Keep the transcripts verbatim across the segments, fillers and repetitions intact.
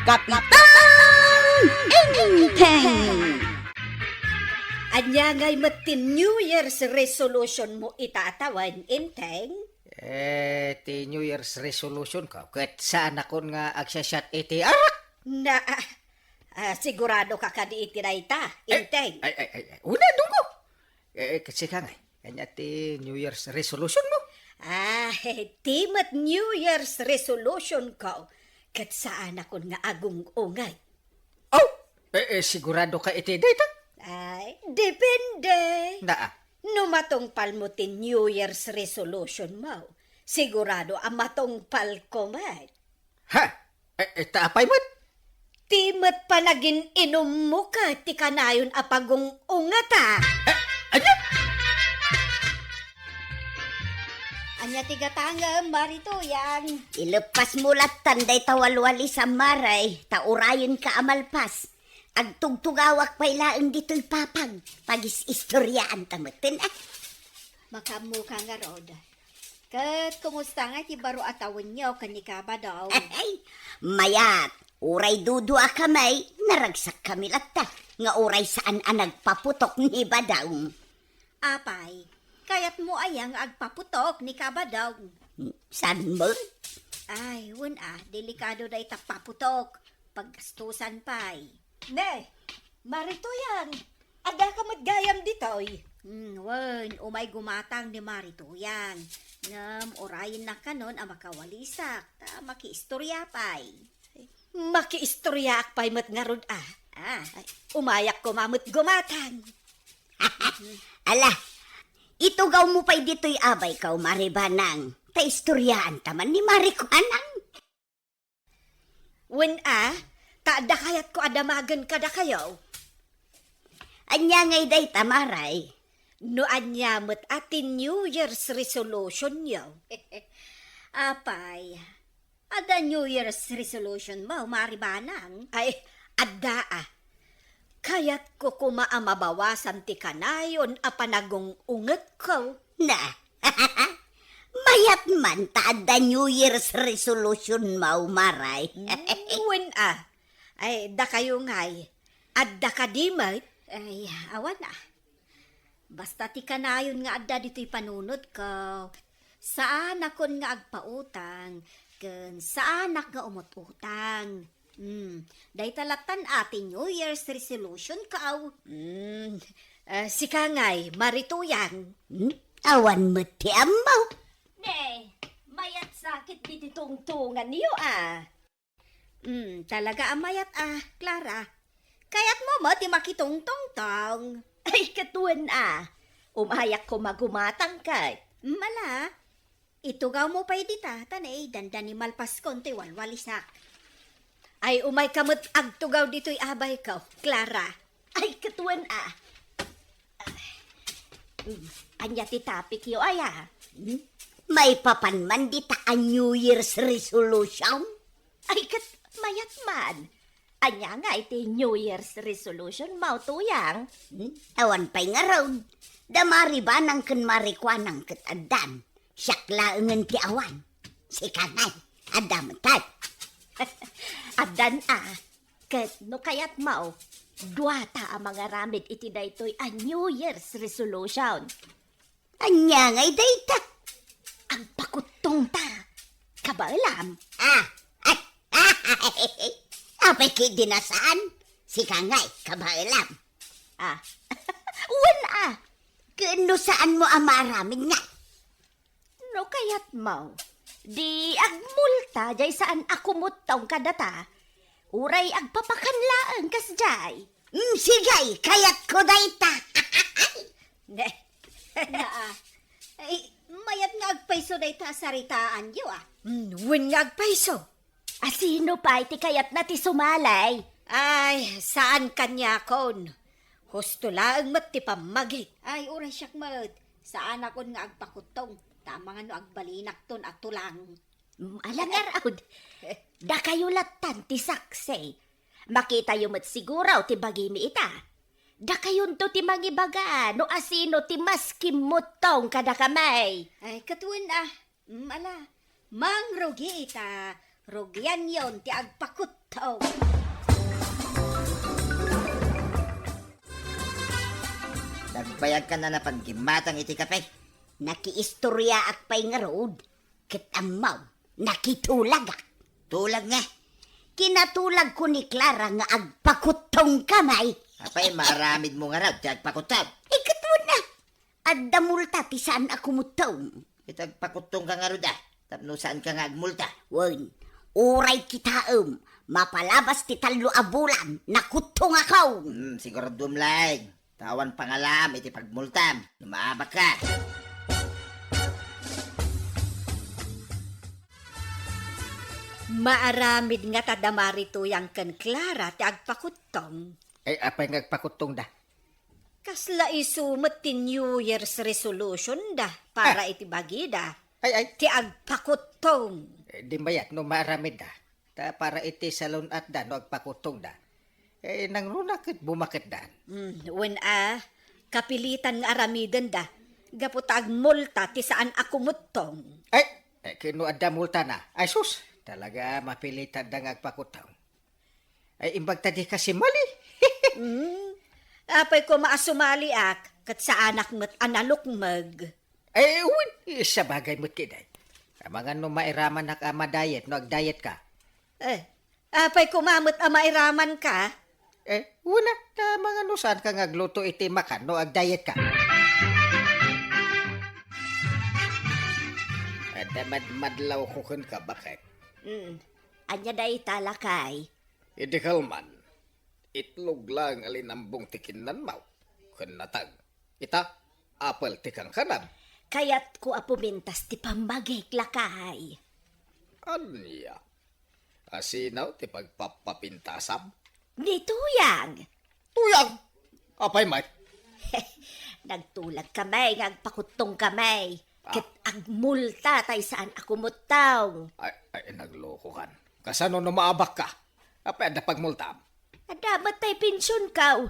Kapitan Enteng! Ania ngay met ti New Year's resolution mo ita a tawen, Enteng? Eh, ti New Year's resolution ko, ket saanakon nga agsasiat iti arak. Na, ah, ah, sigurado ka kadi iti dayta, Eh, Enteng? Ay, ay, ay, ay, una, dunggo. Eh, ket sika ngay, ania ti New Year's resolution mo? Ah, ti met New Year's resolution ko, ket saanakon nga agung-unget. Oh, eh, eh, sigurado ka iti dayta? Ay, depende. Naa. No matungpal mo ti New Year's resolution mo, sigurado a matungpal ko met. Ha? Eh, eh, ta apay met? Ti met panagin-inummo ket ti kanayon a pagung-unget a. Eh, ania? Ania ti gatangem, Mari Tuyang? Ileppas mo lattan dayta walwalisam, Mari, ta urayenka a malpas. Agtugtugawak pay laeng ditoy papag. Pagis-istoriaan ta metten, ah. Makaammoka ngarud. Ket kumusta ngay ti baro a tawenyo ken ni Kabadong? Ay, mayat. Uray duduakami, naragsakkami latta nga uray saan a nagpaputok ni Badong. Apay, kayatmo aya nga agpaputok ni Kabadong? Saan met? Ay, wen a, delikado dayta paputok. Paggastusan pay. Ne, Mari Tuyang, adda ka met gayam ditoy? Hmm, wen, umay gumatang ni Mari Tuyang. Ngem urayennak kanon a makawalisak, ta makiistorya pay. Makiistoryaak pay met ngarud a. Ah. Ay, umayak koma met gumatang. Ala, itugawmo pay ditoy abayko, Mari Banang. Ta istoryaan ta man ni Mari Kuanang. Wen a, ta adda kayatko a damagen kadakayo. Ania ngay dayta, Mari? No ania met a ti New Year's resolutionyo? Apay, adda New Year's resolution mo, Mari Banang? Ay, adda a. Kayatko koma a mabawasan ti kanayon a panagung-ungetko. Na, mayat man ta adda New Year's resolution mo, Mari. Mm, wen a. Ay, dakayo ngay, adda kadi met? Ay, awan a. Basta ti kanayon nga adda ditoy panunotko, saanakon nga agpautang, ken saanak nga umut-utang. Hmm, dayta lattan a ti New Year's resolution ko. Hmm, ah, sika ngay, Mari Tuyang. Hmm, awan met ti ammo. Ne, mayat sakit diti tungtunganyo a. Hmm, talaga a mayat a, Clara. Kayatmo met ti makitungtungtong? Ay, ket wen a. Umayak koma gumatang ket. Hmm, ala. Itugawmo pay dita, ta ne, dandani malpaskon ti walwalisak. Ay, umayka met agtugaw ditoy abayko, Clara. Ay, ket wen a. Hmm, ania ti topicyo aya? Hmm? Maipapan man dita a New Year's resolution? Ay, ket mayat man. Ania ngay ti New Year's resolution mo, Tuyang? Hmm? Awan pay ngarud. Da Mari Banang ken Mari Kuanang ket addan. Siak laengen ti awan. Sika ngay, adda met. Addan a. Ket no kayatmo, duata a mangaramid iti daytoy a New Year's resolution. Ania ngay dayta? Agpakuttongta. Kabaelam. Ah, ay, apay ket di na saan? Sika ngay, kabaelam. Ah, wen a. Ken no saanmo a maaramid ngay? No kayatmo, di agmulta jay saan a kumuttong kadata. Uray agpapakan laeng kasjay. Mm, sige, kayatko dayta. Ne. Naa. Ay, mayat nga agpayso dayta a saritaanyo, a. Mm, wen nga agpayso. A sino pay ti kayatna ti sumali? Ay, saan kaniakon. Husto laeng met ti pammagik. Ay, uray siak met. Saanakon nga agpakuttong. Ta amangan no agbalinakton a tulang. Mm, ala ngarud. Dakayo lattan ti saksi. Makitayo met siguro ti bagimi ita. Dakayonto ti mangibaga no asino ti mas kimmuttong kadakami. Ay, ket wen a. Mm, ala, mangrugi ita. Rugianyon ti agpakuttong. Nagbayagkan a napan gimmatang iti kape. Nakiistoriaak pay ngarud, ket ammom, nakitulagak. Tulag nga? Kinatulagko ni Clara nga agpakuttongka, may. Apay, maaramidmo ngarud ti agpakuttong? Iket na. Adda multa ti saan a kumuttong. Ket agpakuttongka ngarud a, tapno saanka nga agmulta. Wen, uray kitaem, mapalabas ti tallo a bulan, nakuttongakon. Hmm, siguradom laeng. Ta awan pangalaam iti pagmultam, no maabakka. Maaramid ngata da Mari Tuyang ken Clara ti agpakuttong. Ay, apay nga agpakuttongda? Kasla isu met ti New Year's resolution da para Ah. iti bagida. Ay, ay. Ti agpakuttong. Eh, di mayat no maaramidda. Ta para iti salun-atda no agpakuttongda. Eh, nangruna ket bumaketdan. Hmm, wen a, kapilitan nga aramidenda. Gapu ta agmulta ti saan a kumuttong. Ay, eh, ket no adda multana. Ay, sus, talaga mapilitanda nga agpakuttong. Ay, imbag ta dika simali. Hmm. Apay koma a sumaliak, ket saanak met a nalukmeg. Ay, wen, sabagay met ketdi. Amangan no mairamanak a madayet no agdayetka. Eh, apay koma met a mairamanka? Eh, wen a, ta amangan no saanka nga agluto iti makan no agdayetka. Adda madmadlawko kenka, baket. Mm. Ania dayta, lakay? Idi kalman, itlog laeng a linambong ti kinnanmo, ken natag. Ita, apel ti kankanam. Kayatko a pumintas ti pammagik, lakay. Ania? Asino ti pagpappapintasam? Ni Tuyang. Tuyang? Apay met? Nagtulagkami nga agpakuttongkami. Ah. Ket agmulta tay saan a kumuttong. Ay, ay, naglokokan. Kasano no maabakka? Apay adda pagmultam? Adda met tay pensionko.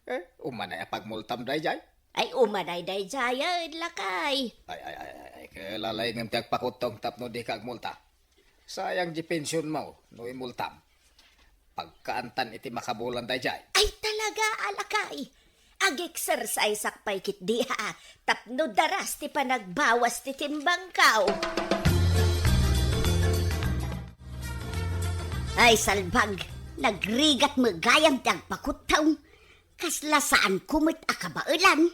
Eh, umanay a pagmultam dayjay? Ay, umanay dayjayen, lakay. Ay, ay, ay, ay, ay, ket lalaingem ti agpakuttong tapno dika agmulta. Sayang di pensionmo no imultam. Pagkaantan iti makabulan dayjay. Ay, talaga, a lakay. Ag-exerciseak pay ketdi, ha, tapno daras ti panagbawas ti timbangko. Ay, salbag, nagrigat met gayam ti agpakuttong. Kasla saanko met a kabaelan.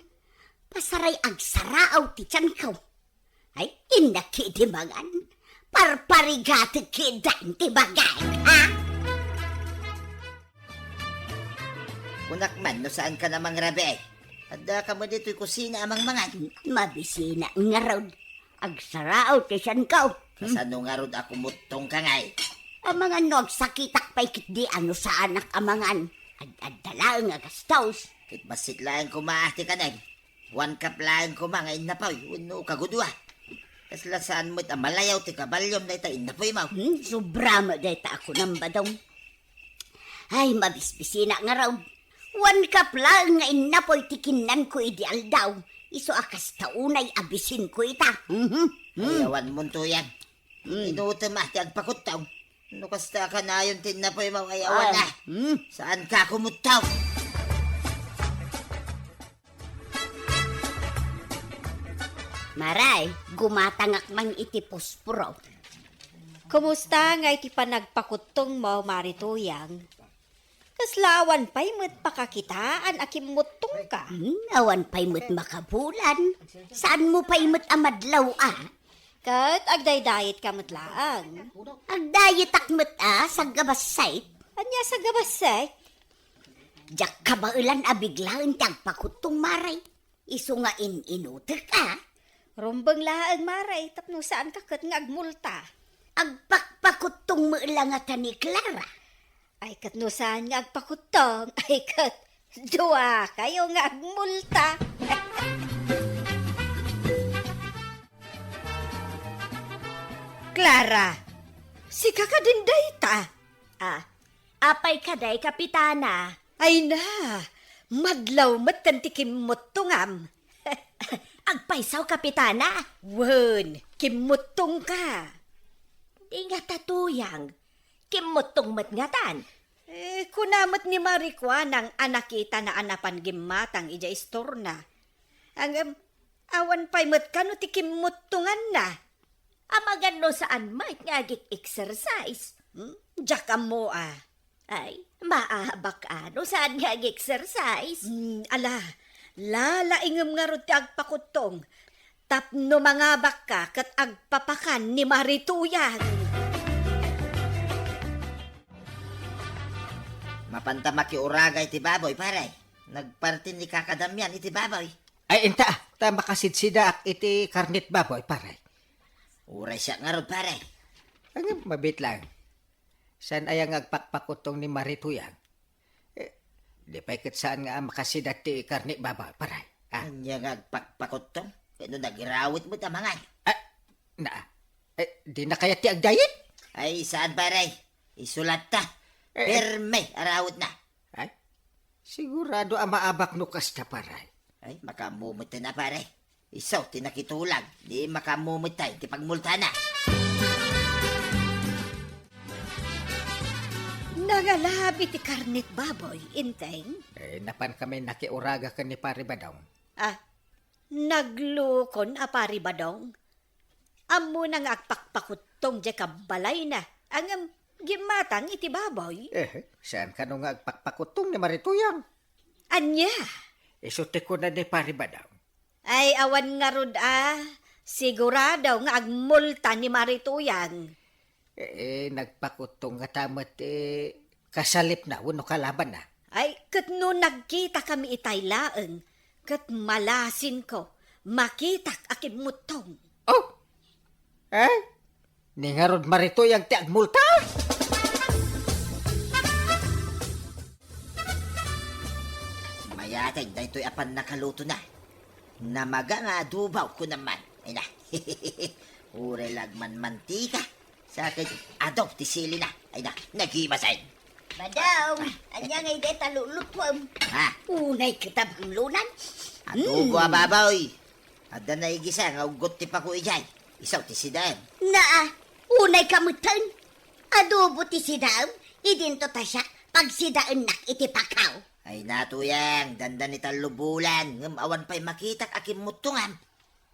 Pasaray agsaraaw ti tianko. Ay, innak idi mangan. Parparigatek ketdan ti bagik, ha? Kunak man no saanka a mangrabii. Addaka met ditoy kusina a mangmangan. Mabisinak ngarud. Agsaraaw ti tianko. Kasano ngarud a kumuttongka ngay? Amangan no agsakitak pay ketdi a no saanak a mangan. Ad-adda laeng a gastos. Ket bassit laeng koma ti kaneg. One cup laeng koma nga innapoy wenno kagudua. Kasla saan met a malayaw ti kabaliom dayta innapoymo. Hmm, sobra met dayta a kunam, Badong. Ay, mabisbisinak ngarud. One cup laeng nga innapoy ti kinnanko idi aldaw. Isu a kasta unay a bisinko ita. Mhm. Hmm. Ay, awan monto yan. Hmm. Inutem a ti agpakuttong. No kasta a kanayon ti innapoymo, ay awan a. Hmm. Saanka a kumuttong. Maray, gumatangak man iti puspuro. Kumusta ngay ti panagpakuttongmo, Mari Tuyang? Kasla awan pay met pakakitaan a kimmuttongka? Hmm, awan pay met makabulan. Saanmo pay met a madlaw a? Ket agdaydayetka met laeng. Agdayetak met a, saggabassit. Ania saggabassit? Diak kabaelan a biglaen ti agpakuttong, Maray. Isu nga in-inutek a. Rumbeng laeng, Maray, tapno saanka ket nga agmulta. Agpakpakuttong met la ngata ni Clara. Ay, ket no saan nga agpakuttong, ay, ket duakayo nga agmulta. Clara, sika kadin dayta? Ah, apay kadi, Kapitana? Ay na, madlaw metten ti kimmuttongam. Agpayso, Kapitana? Wen, kimmuttongka. Ingat a Tuyang, kimmuttong met ngatan. Eh, kuna met ni Mari Kuanang a nakitana a napan gimmatang idiay istorna. Ngem, awan pay met kano ti kimmuttonganna. Amangan no saan met nga agik-exercise. Hmm? Diak ammo a. Ay, maabak a no saan nga ag-exercise. Hmm, ala, lalaingem ngarud ti agpakuttong. Tapno mangabakka ket agpapakan ni Mari Tuyang. Mapanta makiuraga iti baboy, pare. Nagparti ni Kaka Damian iti baboy. Ay, inta, ta makasidsidaak iti karnit baboy, pare. Uray siak ngarud, pare. Ay, mabit lang. Saan aya nga agpakpakuttong ni Mari Tuyang? Eh, di pay ket saan nga makasida ti karne baboy, pare? Ah. Ania nga agpakpakuttong? Ket no nagirawit met a mangan. Ah, na, eh, di na kayat ti agdayet? Ay, saan, pare? Isu latta. Eh, eh. Perme, arawit na. Ay, sigurado a maabak no kasta, pare. Ay, makaammo met na, pare. Isu ti nakitulag, di makaammo met ti pagmultana. Nangalabi ti karnet baboy, Inteng? Eh, napan kami nakiuraga ken ni Pari Badong. Ah, naglukon a Pari Badong? Ammona nga agpakpakuttong diay kabalayna, ngem gimmatang iti baboy. Eh, saan kano nga agpakpakuttong ni Mari Tuyang? Ania? Isu ti kuna ni Pari Badong. Ay, awan ngarud a. Sigurado nga agmulta ni Mari Tuyang. Eh, nagpakuttong ngata met, eh, kasalipna wenno kalabanna. Ay, ket no nagkitakami itay laeng, ket malasinko, makitak a kimmuttong. Oh! Eh? Ni ngarud Mari Tuyang ti agmulta? Mayateg daytoy a pannakalutona. Namaga nga adobo, kunam man. Ay na. Uray la agmanmantika. Sa ket adu ti silina. Ay na, nagimasen. Badong, ania ngay dayta lulutuem? Ha? Unay ket a banglonan. Adobo a baboy. Adda naigisa nga uggot ti pako idiay. Isu ti sidaem. Naa, unay ka metten. Adobo ti sidaem, idinto ta siak pagsidaennak iti pakaw. Ay na, Tuyang, dandani tallo bulan, ngem awan pay makitak a kimmuttongam.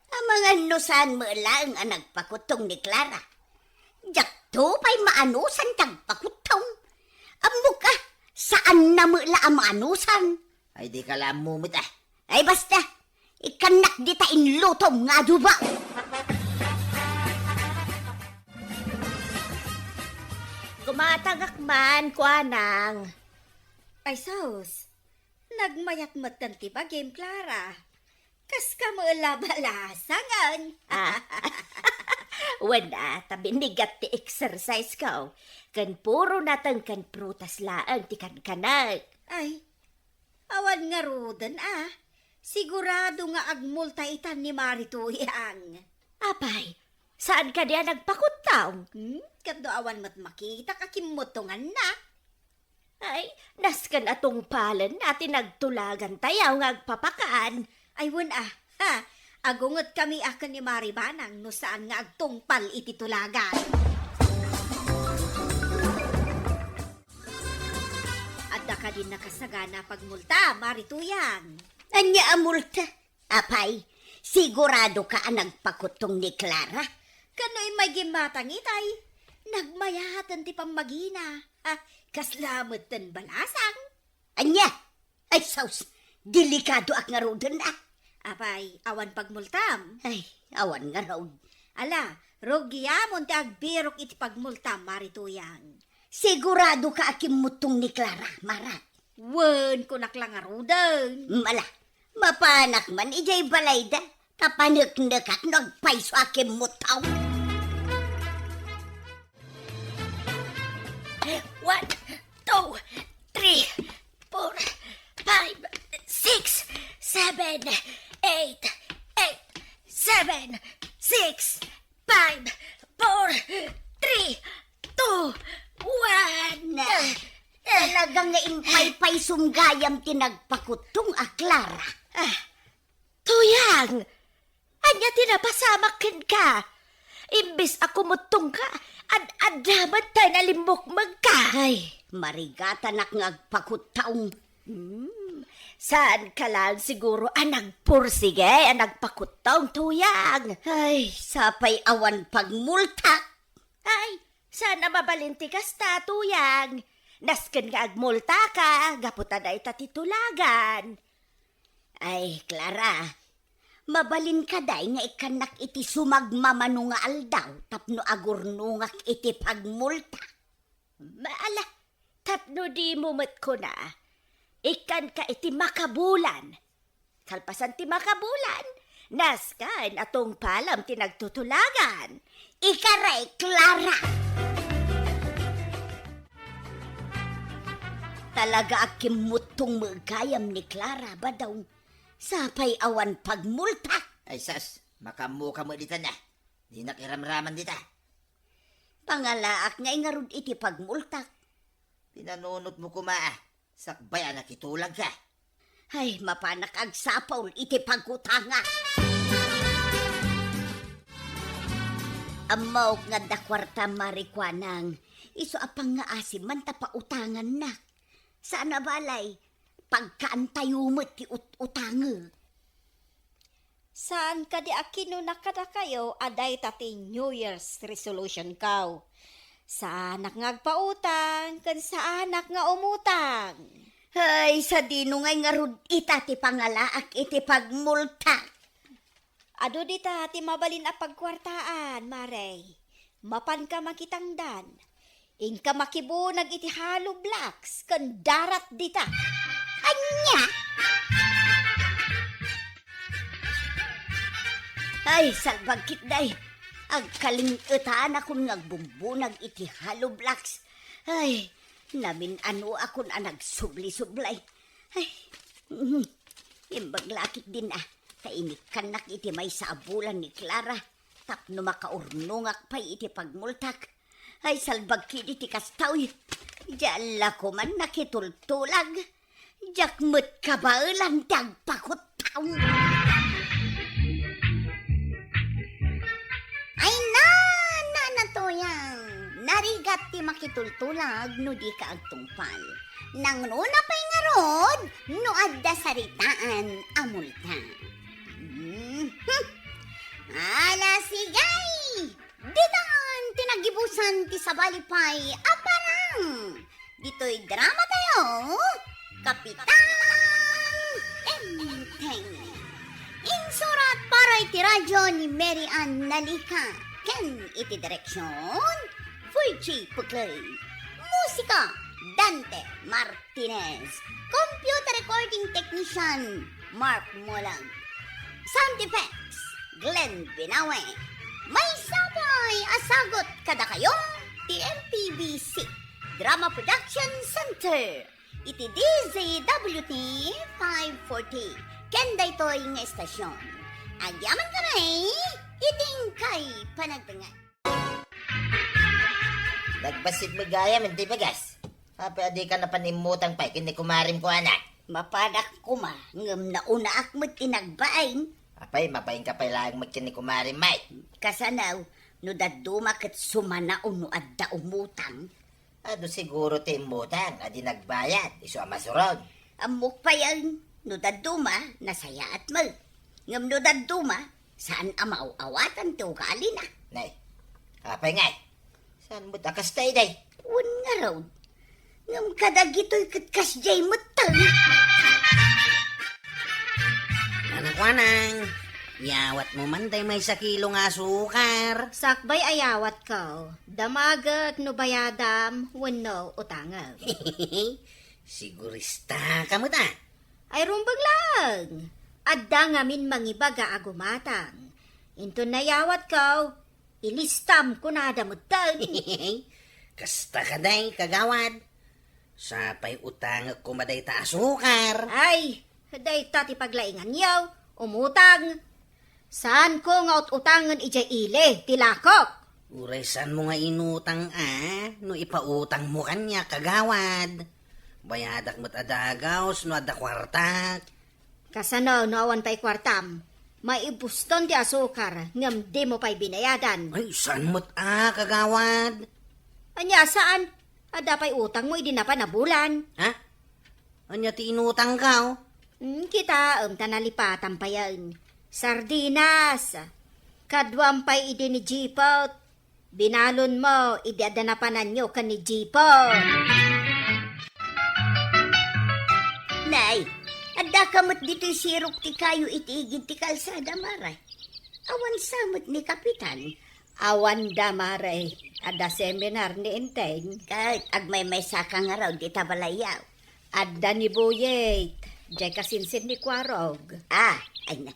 Amangan no saan met laeng a nagpakuttong ni Clara. Diakto pay maanusan ti agpakuttong. Ammok a, saanna met la a maanusan. Ay, di ka la ammo met, ah. Ay, basta, ikkannak dita inlutom nga adobo. Gumatangak man, kuanang. Ay, sus. Nagmayat metten ti bagim, Clara. Kas ka met la balasangen. Ah. Wen, ah, ta binigat ti exercise ko. Ken puro nateng ken prutas laeng ti kankanek. Ay, awan ngaruden, ah. Sigurado nga agmulta itan ni Mari Tuyang. Apay, saan kadi a nagpakuttong? Hmm? Ket no awan met makitak a kimmuttonganna. Ay, nasken a tungpalenna ti nagtulagantayo nga agpapakan. Ay, wen a, ha? Agungetkami a ken ni Mari Banang no saan nga agtungpal iti tulagan. Adda kadi nakasagana a pagmulta, Mari Tuyang? Ania a multa? Apay, sigurado ka a nagpakuttong ni Clara? Ken no immay gimmatang itay, nagmayaten ti pammagina. Ah, kasla metten balasang. Ania? Ay, sus! Delikadoak ngaruden, ah. Apay, awan pagmultam? Ay, awan ngarud. Ala, rugiamon ti agbirok iti pagmultam, Mari Tuyang. Sigurado ka a kimmuttong ni Clara, Mara? Wen, kunak la ngaruden. Mala, mapanak man idiay balayda, ta paneknekak no agpayso a kimmuttong. One, two, three, four, five, six, seven, eight, eight, seven, six, five, four, three, two, one. Na, talaga nga impaypaysom gayam ti nagpakuttong a Clara. Ah, Tuyang! Ania ti napasamak kenka? Imbes a kumuttongka, ad-adda met tay nalimmukmegka. Ay, marigatanak nga agpakuttaong. Hmm, saan ka lang siguro a nagpursige a nagpakuttong, Tuyang. Ay, sapay awan pagmultak. Ay, saan a mabalin ti kasta, Tuyang. Nasken nga agmultaka, gapu ta dayta ti tulagan. Ay, Clara, mabalin kadi nga ikkannak iti sumagmamano nga aldaw tapno agurnongak iti pagmulta? Maala, tapno dimo met kuna, ikkanka iti makabulan. Kalpasan ti makabulan, nasken a tungpalam ti nagtutulagan. Ikaray, Clara! Talaga a kimmuttong met gayam ni Clara, Badong. Sapay awan pagmultak. Ay, sas, makaammoka met dita na. Dinak iramraman dita. Pangalaak nga ingarud iti pagmultak. Pinanunotmo koma, a. Sakbay a nakitulagka. Ay, mapanak agsapul iti pagutangak. Ammok nga adda kuarta, Mari Kuanang. Isu a pangngaasim man ta pautangannak. Saan a balay, pagkaantayo met ti ut-, utangek. Saan kadi a kinuna kadakayo a dayta ti New Year's resolution ko? Saanak nga agpautang, ken saanak nga umutang. Ay, sadino ngay ngarud ita ti pangalaak iti pagmultak? Adu dita ti mabalin a pagkuartaan, Mare. Mapanka makitangdan. Inka makibunag iti hollow blocks ken darat dita. Ania? Ay, salbag ketdi. Agkaling-etanakon nga agbumbunag iti hollow blocks. Ay, namin-anoakon a nagsubli-sublay. Ay, mhm. Imbag la ketdin a, ta inikkannak iti maysa a bulan ni Clara tapno makaurnongak pay iti pagmultak. Ay, salbag ketdi ti kasta, uy. Diak la koman nakitultulag. Diak met kabaelan ti agpakuttaw. Ay, na, na, na, Tuyang. Narigat ti makitultulag no dika agtungpal. Nangruna pay ngarud no adda saritaan a multa. Mhm. Ala, sige! Ditan ti nagibusan ti sabali pay a parang. Ditoy drama tayo, Kapitan Enteng. Insurat para iti radyo ni Mary Ann Nalica ken iti direksyon, Virgie Puclay. Musika, Dante Martinez. Computer recording technician, Mark Molag. Sound effects, Glenn Binawe. Maysa pay a sagut kadakayo ti M P B C Drama Production Center iti D Z W T five forty ken daytoy nga estasyon. Agyaman kami iti inkay panagtengngad. Nagbassit met gayam ti bagas. Apay a dika napan immutang pay ken ni kumarim ko, ana? Mapanak koma, ngem naunaak met ti nagbain. Apay, mabainka pay laeng met ken ni kumarim, Mike. Kasano, no dadduma ket sumanaw no adda umutang? Adu siguro ti immutang a di nagbayad, isu a masurog. Ammok payen, no dadduma, nasayaat met. Ngem no dadduma, saan a maaw-awatan ti ugalina. Nay, apay ngay? Saan met a kasta, day? Wen ngarud. Ngem kadagitoy ket kasdiay metten. Nanakuanang, yawatmo man tay maysa kilo nga asukar. Sakbay a yawatko, damagek no bayadam wenno utangek. Sigurista ka met a. Ay, rumbeng laeng. Adda ngamin mangibaga a gumatang. Inton nayawatko, ilistam kunada metten. Kasta kadi, kagawad. Sapay utangek koma dayta asukar. Ay, dayta ti paglainganyo. Umutang. Saanko nga ut-utangen idiay ili ti lakok. Uray saanmo nga inutang a, no ipautangmo kaniak, kagawad. Bayadak met a dagaws no adda kuartak. Kasano no awan pay kuartam? Maibuston ti asukar, ngem dimo pay binayadan. Ay, saan met a, kagawad? Ania, saan? Adda pay utangmo idi napan a bulan. Ha? Ania ti inutangko? Hmm, kitaem ta nalipatan payen. Sardinas. Kaduam pay idi ni Jipot. Binalonmo idi adda napananyo ken ni Jipot. Nay, addaka met ditoy sirok ti kayo iti igid ti kalsada, Mare. Awan sa met ni Kapitan. Awanda, Mare. Adda seminar ni Enteng. Ket agmaymaysa ka ngarud ita balayyo. Adda ni Buyet, jay kasinsin ni Kuarog. Ah, ay na.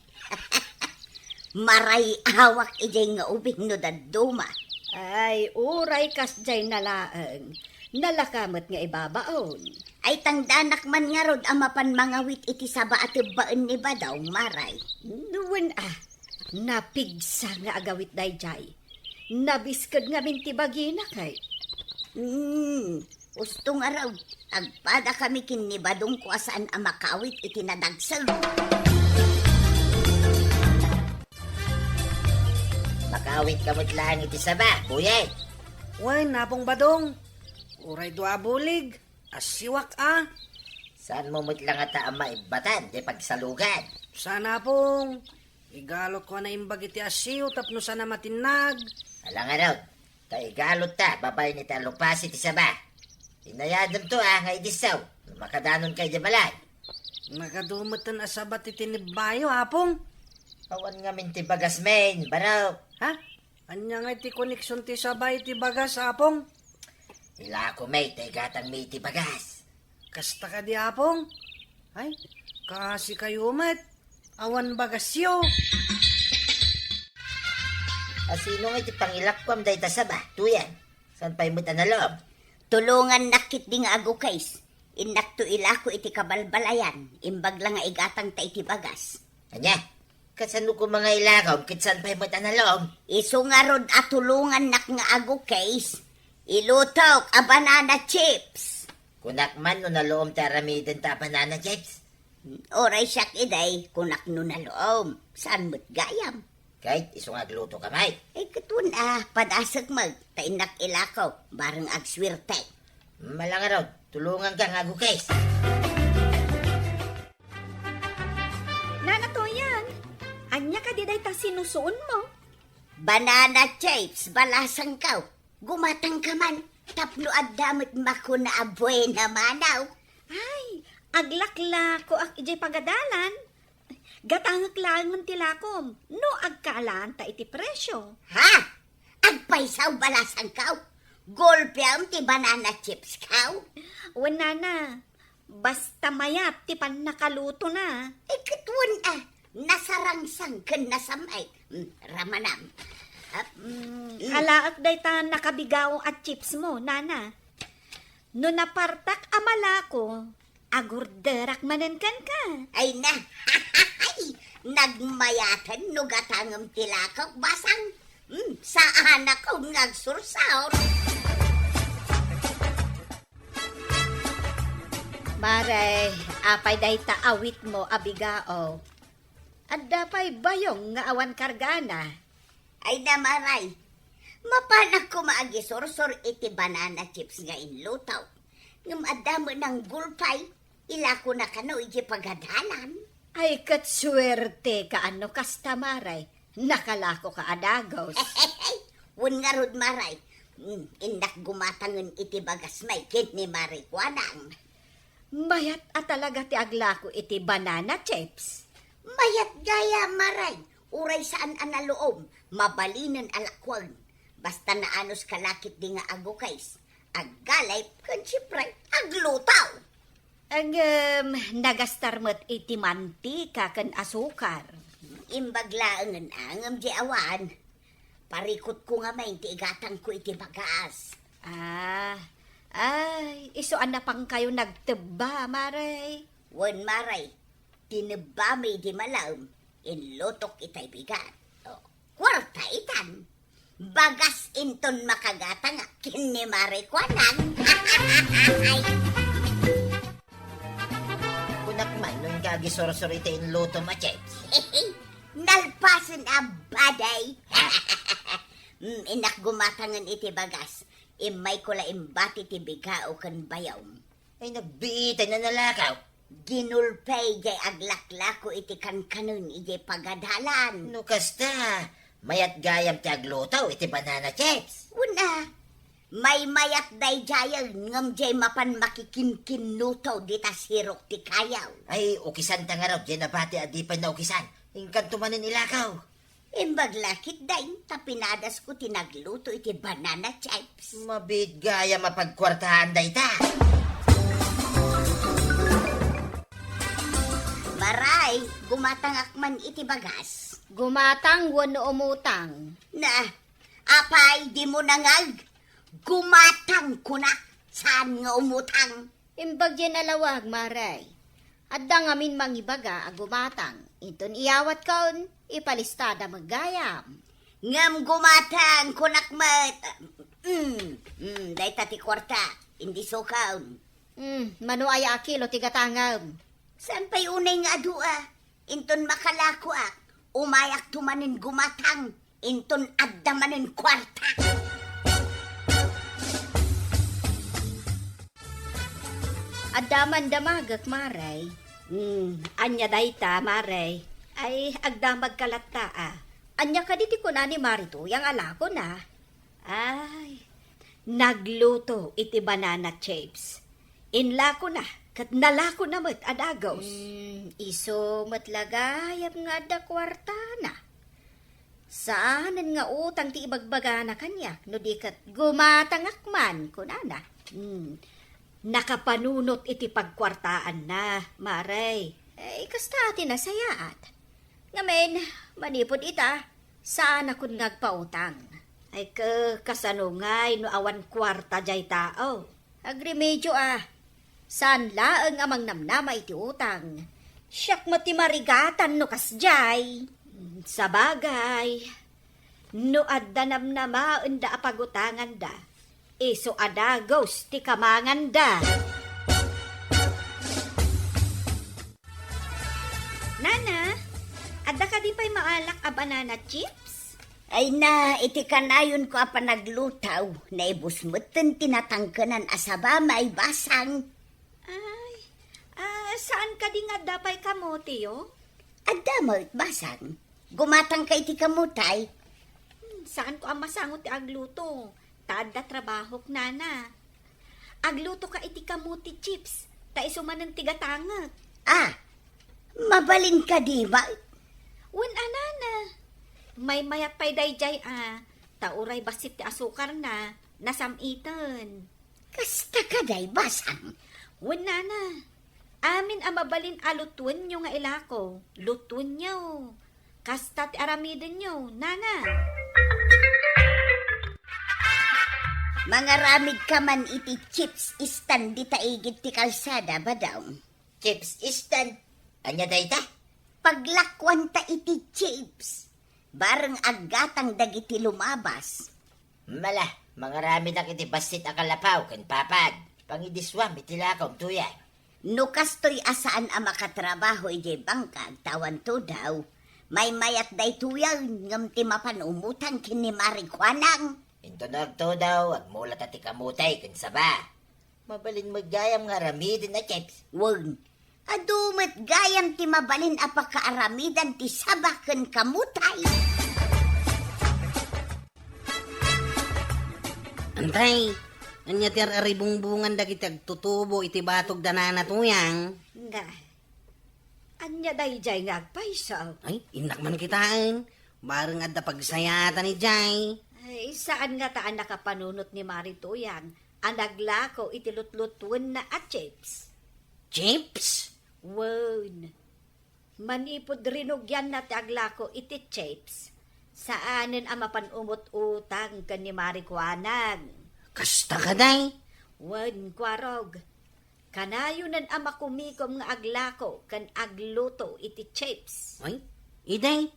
Marayaw idiay nga ubing no dadduma. Ay, uray kasdiay na laeng. Nalaka met nga ibabaon. Ay, tangdanak man ngarud a mapan mangawit iti saba a tebbaen ni Badong, Mare. Wen a, napigsa nga agawit dayjay. Nabiskeg ngamin ti bagina, kay. Hmm, usto ngarud, agpadakami ken ni Badong a saan a makaawit iti nadagseng. Makaawit ka met laeng iti saba, Buyet. Wen, Apong Badong. Uray dua a bulig. Assiwak a. Saanmo met la ngata a maibbatan ti pagsalugan? Saan, Apong. Igalotko a naimbag iti assiw tapno saan a matinnag. Ala ngarud, ta igalotta babaen iti alupasi ti saba. Inayademto a nga idisso no makadanonka idiay balay. Nagadu metten a saba ti tinebbayo, Apong. Awan ngamin ti bagasmin, barok. Ha? Ania ngay ti koneksion ti saba iti bagas, Apong? Ilako met ta igatangmi iti bagas. Kasta kadi, Apong? Ay, kasikayo met. Awan bagasyo. A, sino nga iti pangilakkuam dayta saba? Tuyan. Saan pay met a nalom? Tulongannak ketdi nga agukis. Innakto ilako iti kabalbalayan. Imbag la nga igatangta iti bagas. Ania? Kasano koma nga ilakom ket saan pay met a nalom? Isu ngarud a tulongannak nga agukis. Ilutok a banana chips. Kunak man no nalom ti aramidenta a banana chips. Uray siak idi, kunak no nalom. Saan met gayam? Ket isu nga agluto ka met. Ay, ket wen a, padasek met, ta innak ilako, bareng agsuerte. Ala ngarud, tulonganka nga agukis. Nana Tuyan, ania kadi dayta sinusuonmo? Banana chips, balasangko. Gumatangka man, tapno adda met makuna a buena mano. Ay, aglaklakoak idiay pagadalan. Gatangek laengen ti lakom, no agkaalaanta iti presio. Ha? Agpaysaw, balasangko? Gulpiam ti banana chipsko? Wen, nana, basta mayat ti pannakalutona. Ay, ket wen a, nasarangsang ken nasam-et. Mm, ramanam. Ah, mm, alaek dayta nakabigao a chipsmo, nana. No napartak a malako, agurderak manen kenka. Ay na, nagmayaten no gatangem ti lakok, basang. Hmm, saanakon nga agsursor. Mare, apay dayta awitmo a bigao? Adda pay bayong nga awan kargana. Ay na, Mare, mapanak koma agisursor iti banana chips nga inlutok. Ngem adda met nanggulpay, ilakona kano iti pagadalan. Ay, ket suerteka no kasta, Mare. Nakalakoka a dagus. Wen ngarud, Mare. Mm, innak gumatangen iti bagasmi ken ni Mare Kuanang. Mayat a talaga ti aglako iti banana chips. Mayat gayam, Mare. Uray saan a nalom, mabalinen a lakoen. Basta naanoska la ketdi nga agukis, aggalip, ken siempre, agluto. Ngem, nagastar met iti mantika ken asukar. Imbag laengen a, ngem di awan. Parikutko ngamin ti igatangko iti bagas. Ah, ay, isu a napangkayo nagtebba, Mare. Wen, Mare, tinebbami idi malem, inlutok itay bigat. O, kuarta itan. Bagas inton makagatangak ken ni Mare Kuanang. Kunak man, no inka agisursor iti inlutom a chips. Nal- Asin a baday. Mm, innak gumatangen iti bagas. Immayko la imbati ti bigao ken bayawm. Ay, nagbiitay na nalakaw. Ginulpay jay aglaklako iti kankanen ijay pagadalan. No kasta, mayat gayam ti agluto iti banana chips. Una, maymayat daydiayen ngem jay mapan makikinkinnuto dita sirok ti kayaw. Ay, ukisan ta ngarud jay nabati a di pay naukisan. Inkanto manen ilakaw. Imbag la ketdin ta pinadasko ti nagluto iti banana chips. Mabiit gayam a pagkuartaan dayta. Maray, gumatangak man iti bagas. Gumatang wenno umutang? Na, apay, dimo nangag? Gumatang kunak, saan nga umutang? Imbag jay nalawag, Maray. Adda ngamin mangibaga a gumatang, inton iyawatkon, ipalistada met gayam. Ngem gumatang, kunak met. Mm, mm, dayta ti kuarta, indisukon. Mm, mano aya a kilo ti gatangem? Saan pay unay nga adu a? Inton makalakoak, umayakto manen gumatang. Inton adda manen kuarta. Adda man damagek, Maray. Hmm, ania dayta, Maray? Ay, agdamagka latta, a. Ania kadi ti kuna ni Mari Tuyang a lakona? Ay, nagluto iti banana chips. Inlakona, ket nalakona met a dagus. Hmm, isu met la gayam nga adda kuartana. Saanen nga utang ti ibagbagana kaniak, no di ket gumatangak man, kunana. Hmm. Nakapanunot iti pagkuartaanna, Maray. Eh, kasta ti nasayaat. Ngamin, manipud ita, saanakon nga agpautang. Ay, ke-, kasano ngay no awan kuarta jay tao? Agremedio a, saan laeng a mangnamnama iti utang. Siak met ti marigatan no kasjay. Sabagay, no adda namnamaenda a pagutanganda, isu a dagus ti kamanganda. Nana, adda kadi pay maalak a banana chips? Ay na, iti kanayonko a panagluto, naibus metten ti natangkenan a saba, May Basang. Ay, ah, saan kadi nga adda pay kamoteyo? Adda met, Basang. Gumatangka iti kamotay. Hmm, saanko a masango ti agluto. Ta adda trabahok, nana. Aglutoka iti kamote chips, ta isu manen ti gatangek. Ah, mabalin kadi, May? Wen a, nana. Maymayat pay daydiay a, ta uray bassit ti asukarna, nasam-iten. Kasta kadi, Basang? Wen, nana. Amin a mabalin a lutuenyo nga ilako, lutuenyo. Kasta ti aramidenyo, nana. Mangaramidka man iti chips stand dita igid ti kalsada, Badong. Chips stand? Ania dayta? Paglakuanta iti chips. Bareng aggatang dagiti lumabas. Mala, mangaramidak iti bassit a kalapaw ken papag. Pangidisuam iti lakom, Tuyang. No kastoy a saan a makatrabaho idiay bangkag ta awan tudaw, maymayat daytoyen ngem ti mapan umutang ken ni Mari Kuanang. Inton agtudaw, agmulata ti kamote ken saba. Mabalin met gayam nga aramiden a chips. Wen, adu met gayam ti mabalin a pakaaramidan ti saba ken kamote. Antay, ania ti ar-aribungbungan dagiti agtutubo iti batog da Nana Tuyang? Nga, ania daydiay nga agpayso? Ay, innak man kitaen. Bareng adda pagsayaatan idiay. Ay, saan ngata a nakapanunot ni Mari Tuyang a naglako iti lutlutuenna a chips? Chips? Wen. Manipud rinugianna ti aglako iti chips, saanen a mapan umut-utang ken ni Mari Kuanang. Kasta kadi? Wen, Kuarog. Kanayonen a makumikom nga aglako ken agluto iti chips. Ay, idi,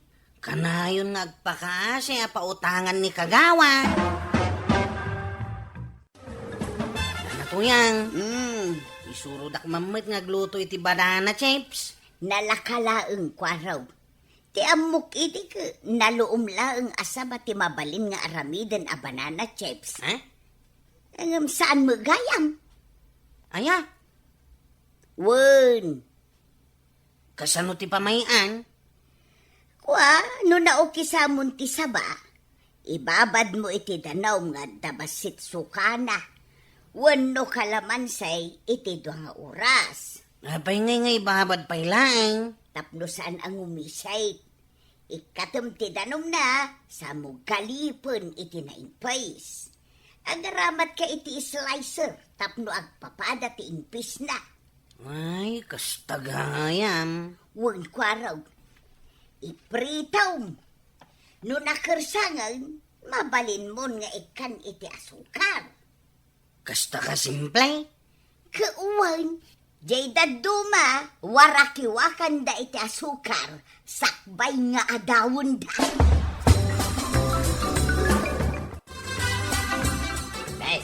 kanayon nga agpakaasi a pautangan ni Kagawa. Nana Tuyang, mm, isurodak man met nga agluto iti banana chips. Nalaka laeng, Kuarog. Ti ammok idi ket naluom laeng a saba ti mabalin nga aramiden a banana chips. Ha? Ngem saan met gayam? Aya? Wen. Kasano ti pamay-an? Kua, no naukisamon ti saba, ibabadmo iti danum nga adda bassit sukana. Wenno kalamansay iti dua nga oras. Apay ngay nga ibabad pay laeng? Tapno saan a ngumisik. Ikkatem ti danumna, samo galipen iti naimpis. Agaramatka iti slicer tapno agpapada ti impisna. Ay, kasta gayam. Wen kuarog, ipritom. No nakersangen, mabalinmon nga ikkan iti asukar. Kasta ka simple? Ket wen, jay dadduma, warakiwakanda iti asukar, sakbay nga adawenda. Ay,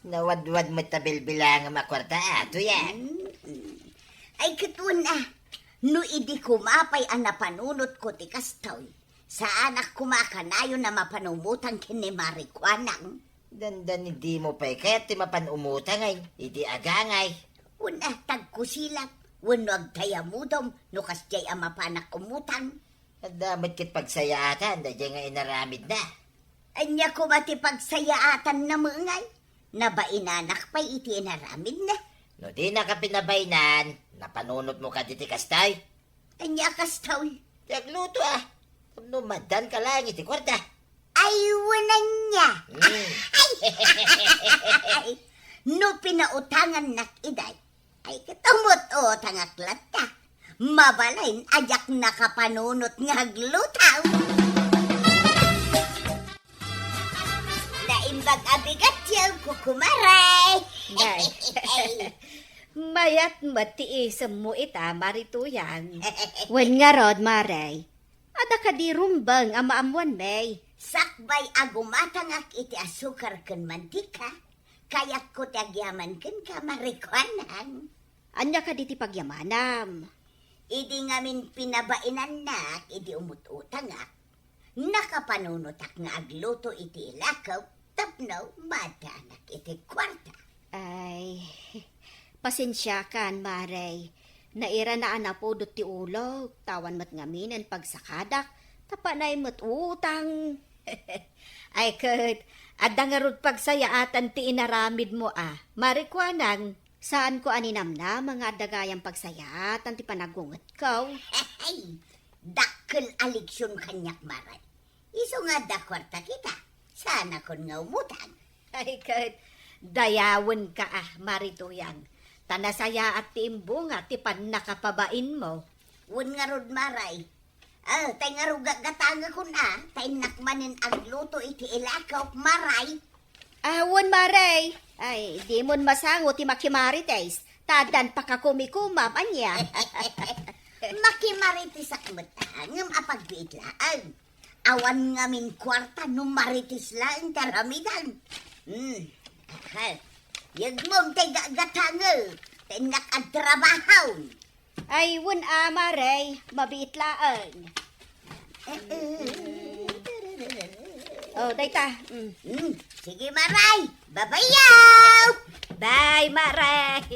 nawadwad met ta bilbilangem a kuarta, a, Tuyang. Mm-mm. Ay, ket wen a, no idi koma pay a napanunotko ti kastoy, saanak koma kanayon a mapan umutang ken ni Mari Kuanang. Dandani dimo pay kayat ti mapan umutang ay, idi agangay. Wen a, tagkusilak, wenno agtayamudom no kasdiay a mapanak umutang. Adda met ket pagsayaatan daydiay nga inaramidna. Ania koma ti pagsayaatanna met ngay? Nabainanak pay iti inaramidna. No dinaka pinabainan, napanunotmo kadi ti kastoy? Ania kastoy? Ti agluto a. Tapno madanka laeng iti kuarta. Ay, wen ania. Mm. Ay, no pinautangannak iday, ay, ket umut-utangak latta. Mabalin a diak nakapanunot nga agluto. Naimbag a bigatyo, kukumare. Nay. Mayat met ti isemmo ita, Mari Tuyang. Wen ngarud, Mare, adda kadi rumbeng a maammuanmi? Sakbay a gumatangak iti asukar ken mantika, kayatko ti agyaman kenka, Mari Kuanang. Ania kadi ti pagyamanam? Idi ngamin pinabainannak idi umut-utangak, nakapanunotak nga agluto iti ilakep tapno maaddanak iti kuarta. Ay, pasensiakan, Mare. Nairana a napudot ti ulok, ta awan met ngaminen pagsakadak, ta panay met utang. Ay ket, adda ngarud pagsayaatan ti inaramidmo a, Mari Kuanang. Saanko a ninamnama nga adda gayam pagsayaatan ti panaggungetko. Hey, dakkel a leksion kaniak, Mare. Isu nga adda kuartak ita, saanakon nga umutang. Ay ket, dayawenka a, Mari Tuyang, ta nasayaat ti imbunga ti pannakapabainmo. Wen ngarud, Mare, Ah, tay ngarud gatgatangekon a, ta innak manen agluto iti ilakep, Mare. Ah, wen, Mare. Ay, dimon masango ti makimarites, ta addan pakakumikumam, ania? Makimarites ak met, ngem apagbiit laeng. Awan ngamin kuarta no marites laeng ti aramidem. Hmm. Aha. Yegmom tay gatgatangek, ta innak agtrabahon. Ay, wen a, Mare, mabiit laeng. Oh, dayta. Mm. Mm, sige, Mare. Babayaw! Bye, Mare.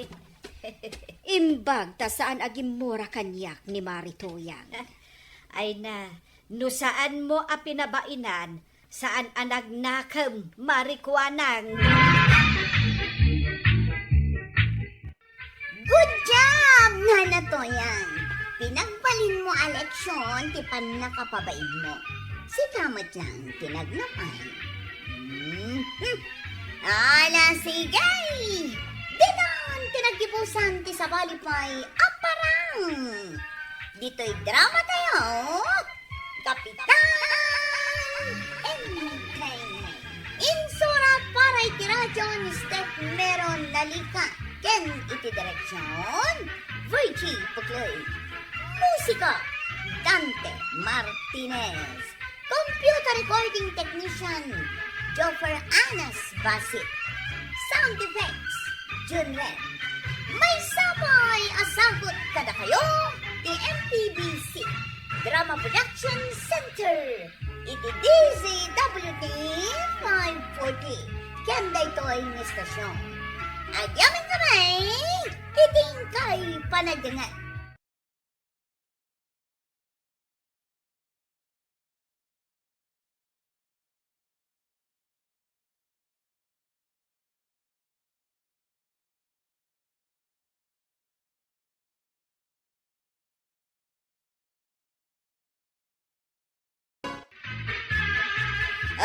Imbag ta saan a gimmura kaniak ni Mari Tuyang. Ay na, no saanmo a pinabainan, saan a nagnakem, Mari Kuanang. Good job, Nana Tuyang! Pinagbalinmo a leksion ti pannakapabainmo. Sika met laeng ti nagnapan. Mhm. Ala, sige! Ditan ti naggibusan ti sabali pay a parang! Ditoy drama tayo, Kapitan Entertainment. Insura para iti radyo ni Steph Meron Nalica ken iti direksyon, Virgie Puclay. Musika, Dante Martinez. Computer recording technician, Joffer Anas Basit. Sound effects, Jun Ren. Maysa pay a sagut kadakayo ti M P B C. Drama Production Center iti D Z W T five forty. Ken daytoy nga istasyon. Agyaman kami iti inkay panagdangan.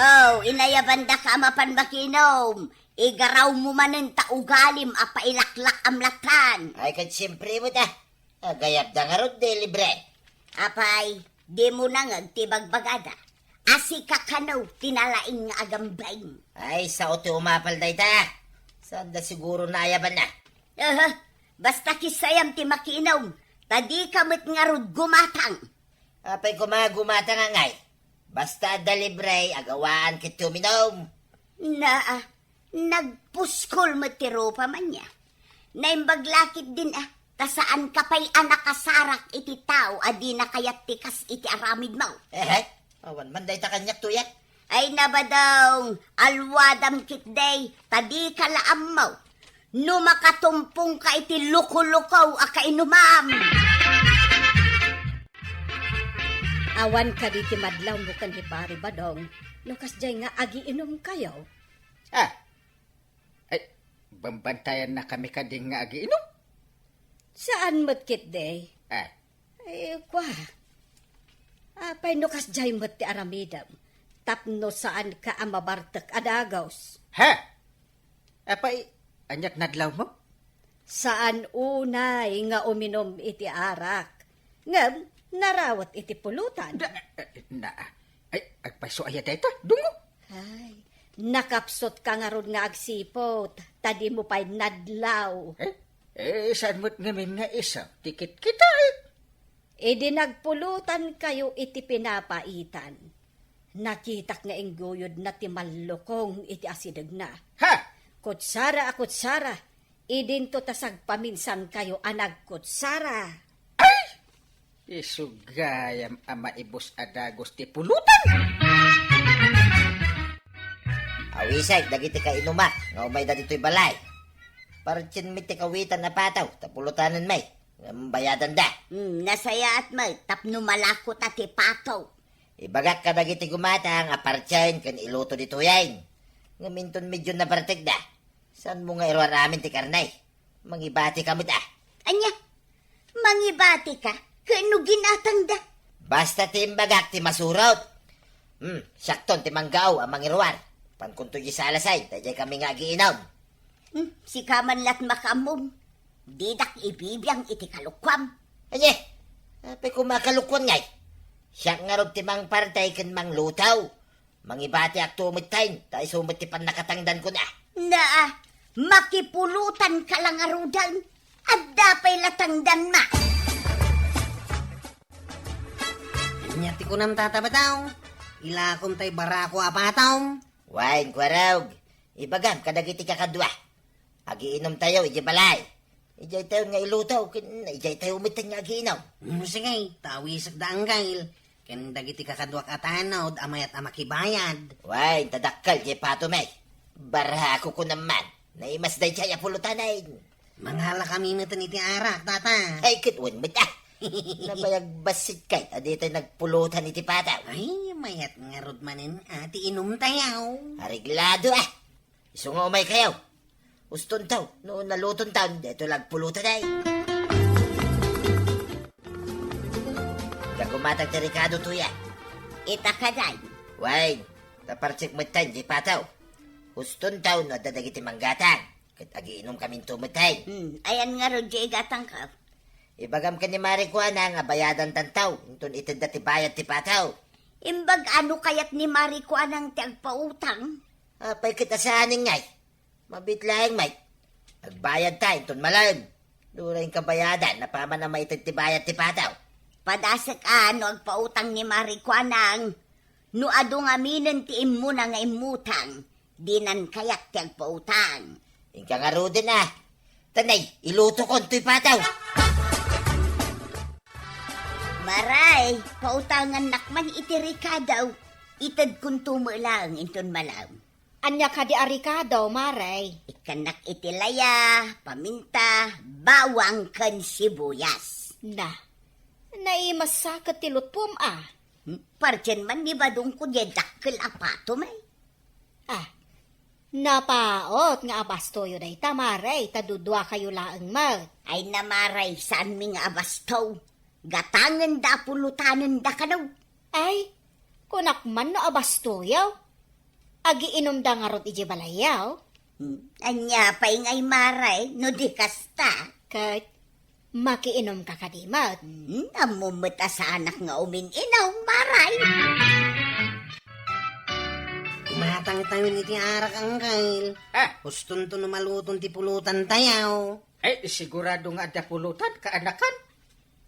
Oh, inayabandaka a mapan makinom. Igarawmo manen ta ugalim a pailaklak a mlatan. Ay, ket siempre met a. Agayabda ngarud ti libre. Apay, dimo nangeg ti bagbagada. A sika kano ti nalaing nga agambeng. Ay, sao ti umapal dayta. Saanda siguro naayabanna. Aha, basta kissayam ti makinom, ta dika met ngarud gumatang. Apay koma gumatang ngay? Basta adda libre, agawaan ket ti uminom. Naa, nagpuskol met ti rupa man nia. Naimbag la ketdin a, ta saanka pay a nakasarak iti tao a dina kayat ti kas iti aramidmo. Ehe, awan man dayta kaniak tuyak. Ay nabadong, alwadam ketdi, ta dika la ammo no makatumpongka iti lukoluko a kainumam. Awan kadi ti madlawmo ken ni Pari Badong no kasdiay nga agiinumkayo? Ah, ay, bambantayannakami kadi nga agiinum? Saan met ketdi? Ah. Ay, kua. Apay no kasdiay met ti aramidem, tapno saanka a mabartek a dagus? Ha? Apay, aniat nadlawmo? Saan unay nga uminom iti arak, ngem narawet iti pulutan. Da, eh, na, ay, agpayso aya dayta, dungo. Ay, nakapsutka ngarud nga agsiput, ta dimo pay nadlaw. Eh, eh, saan met ngamin nga isu ti kitkitaek? Idi nagpulutankayo iti pinapaitan, nakitak nga ingguyodna ti mallukong iti asidegna. Ha? Kutsara a kutsara, idinto ta sagpaminsankayo a nagkutsara. Ay! Isu gayam a maibus a dagus ti pulutan! Awisek dagiti kainumak nga umayda ditoy balay. Partien met ti kawitan a pataw, ta pulutanen met. Ngem bayadanda. Hmm, nasayaat met tapno malako ta ti pato. Ibagak kadagiti gumatang a partien ken iluto ditoyen. Ngem inton medyo nabartekda, saanmo nga iruar amin ti karne? Mangibatika met a. Ania? Mangibatika ken no ginatangda? Basta ti imbagak ti masurot. Hmm, siakton ti manggao a mangiruar. Pankonto di salasay, ta idiay kami nga agiinum. Hmm, sika man lat makaamum. Didak ibibiang iti kalukuam. Ania? Apay koma kalukuan ngay? Siak ngarud ti mangparti ken mangluto. Mangibatiakto metten, ta isu met ti pannakatangdankon a. Naa, makipulutanka la ngaruden. Adda pay la tangdanna. Ania ti kunam, Tata Bataw? Ilakom tay barako a patom? Wen, Kuarog. Ibagam kadagiti kakadua. Agiinumtayo idiay balay. Idiaytayon nga iluto, ken idiaytayo metten nga agiinum. Hmm, sige, ta awisek da, Anggail, ken dagiti kakaduak a tanod a mayat a makibayad. Wen, ta dakkel diay patom. Barako kunam man. Naimas daydiay a pulutanen. Mangalakami metten iti arak, Tata. Ay, ket wen met a. Nabayag bassit kayat a ditay nagpulutan iti patom. Ay, mayat ngarud manen a ti inumtayo. Areglado a. Isu nga umaykayo. Ustontaw, no nalutontaw, daytoy la agpulutan ay. Gagumatang ti rekado, Tuya. Ita kadi. Wen, ta partek metten diay patom. Ustontaw no adda dagiti manggatang. Ket agiinumkaminto metten. Hmm, ayan ngarud diay gatangko? Ibagam ken ni Mari Kuana nga bayadantanto, inton itedda ti bayad ti patom. Imbag a no kayat ni Mari Kuanang ti agpautang? Apay ket a saanen ngay? Mabiit laeng met. Agbayadta inton malem. Uray inka bayadan, apaman a maited ti bayad ti patom. Padasek a no agpautang ni Mari Kuanang, no adu ngaminen ti immuna nga immutang, dinan kayat ti agpautang. Inka ngaruden a. Tanay, ilutokon toy patom. Aray, pautangannak man iti rikado. Itedkonto met laeng inton malaem. Ania kadi a rikado, Mare? Ikkannak iti laya, paminta, bawang ken sibuyas. Na, naimasaket ti lutpom a. Hmm? Pardian man ni badongko diay dakkel a patom, eh. Ah, napaot nga abastoyo dayta, Mare, ta duduakayo laeng met. Ay na, Mare, saanmi nga abasto. Gatangen da, pulotanen da kano. Ay, kunak man no abastoyo. Agiinumda ngarud idiay balayyo? Hmm, ania pay ngay, Mare, no di kasta? Ket makiinumka kadi met? Hmm, ammom met a saanak nga umin-inum, Mare. Kumatangtayon iti arak, Angkel. Ah. Hustonto no maluton ti pulotantayo. Ay, sigurado nga adda pulotan, kaanakan.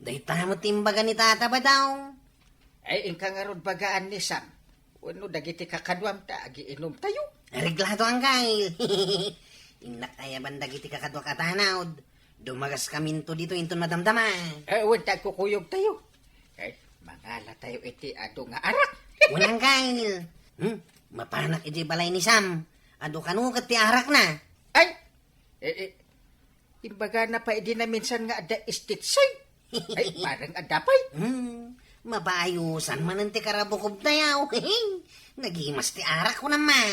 Dayta met ti imbaga ni Tata Badong. Ay, inka ngarud bagaan ni Sam wenno dagiti kakaduam ta agiinumtayo. Areglato, Angkel. Innak ayaban dagiti kakaduak a tanod. Dumagaskaminto ditoy inton madamdama. Eh, wen ta agkukuyogtayo. Eh, mangalatayo iti adu nga arak. Wen, Angkel. Hmm? Mapanak idiay balay ni Sam. Adu kano ket ti arakna. Ay, eh, eh, imbagana pay idi naminsan nga adda stage show. Ay, bareng adda pay. Hmm, mabaayusan manen ti karabukobtayo. Nagimas ti arak, kunam man.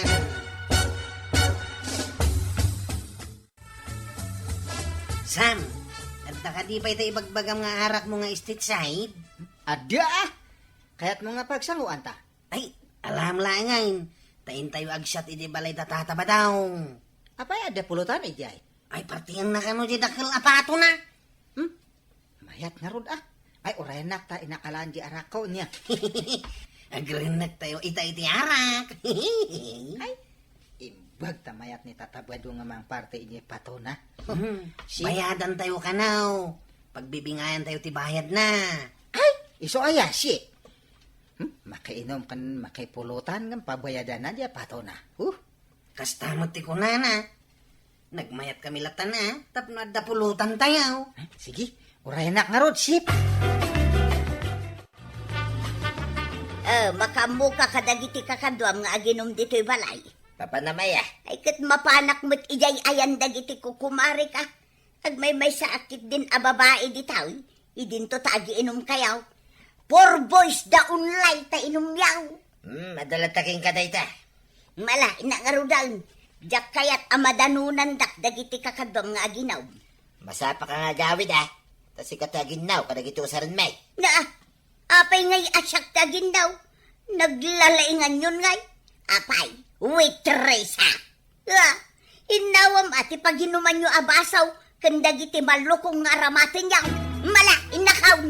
Sam, adda kadi pay ta ibagbagam nga arakmo nga stage side? Adda, ah. Kayatmo nga pagsangoanta? Ay, alam laengen. Ta intayo agsiat idi balay da Tata Badong. Apay, adda pulotan idiay? Ay, partienna kano diay dakkel a patona. Hmm? Mayat ngarud, ah. Ay, urayennak ta inakalaan di arakko niya. Agrennektayo ita iti arak. Ay, imbag ta mayat ni Tata Badong nga mangparte idiay patona. Hmm, si- bayadantayo kano. Pagbibingayantayo ti bayadna. Ay, isu aya, si- Hmm? Makiinum ken makipulotan ngem pabayadanna diay patona. Huh? Kasta met ti kunana. Nagmayatkami latta, tapno adda pulotantayo. Eh, sige, urayennak ngarud, sip. Eh, makaammoka kadagiti kakaduam nga aginum ditoy balay? Papanam aya? Ay, ket mapanak met idiay ayan dagiti kukumarek a. Agmaymaysaak ketdin a babai ditoy, idinto ta agiinumkayo. Four boys da only ta inumyo. Hmm, adda latta kenka dayta. Mala, innak ngaruden. Diak kayat a madanonandak dagiti kakaduam nga aginum. Masapaka nga agawid, ah. Ta sika ti aginnaw kadagiti usarenmi. Na, apay ngay a siak ti aginnaw? Naglalainganyon ngay? Apay, waitress, ah. Ah, innawam a ti paginumanyo a baso ken dagiti mallukong nga aramatenyo. Mala, innakaw!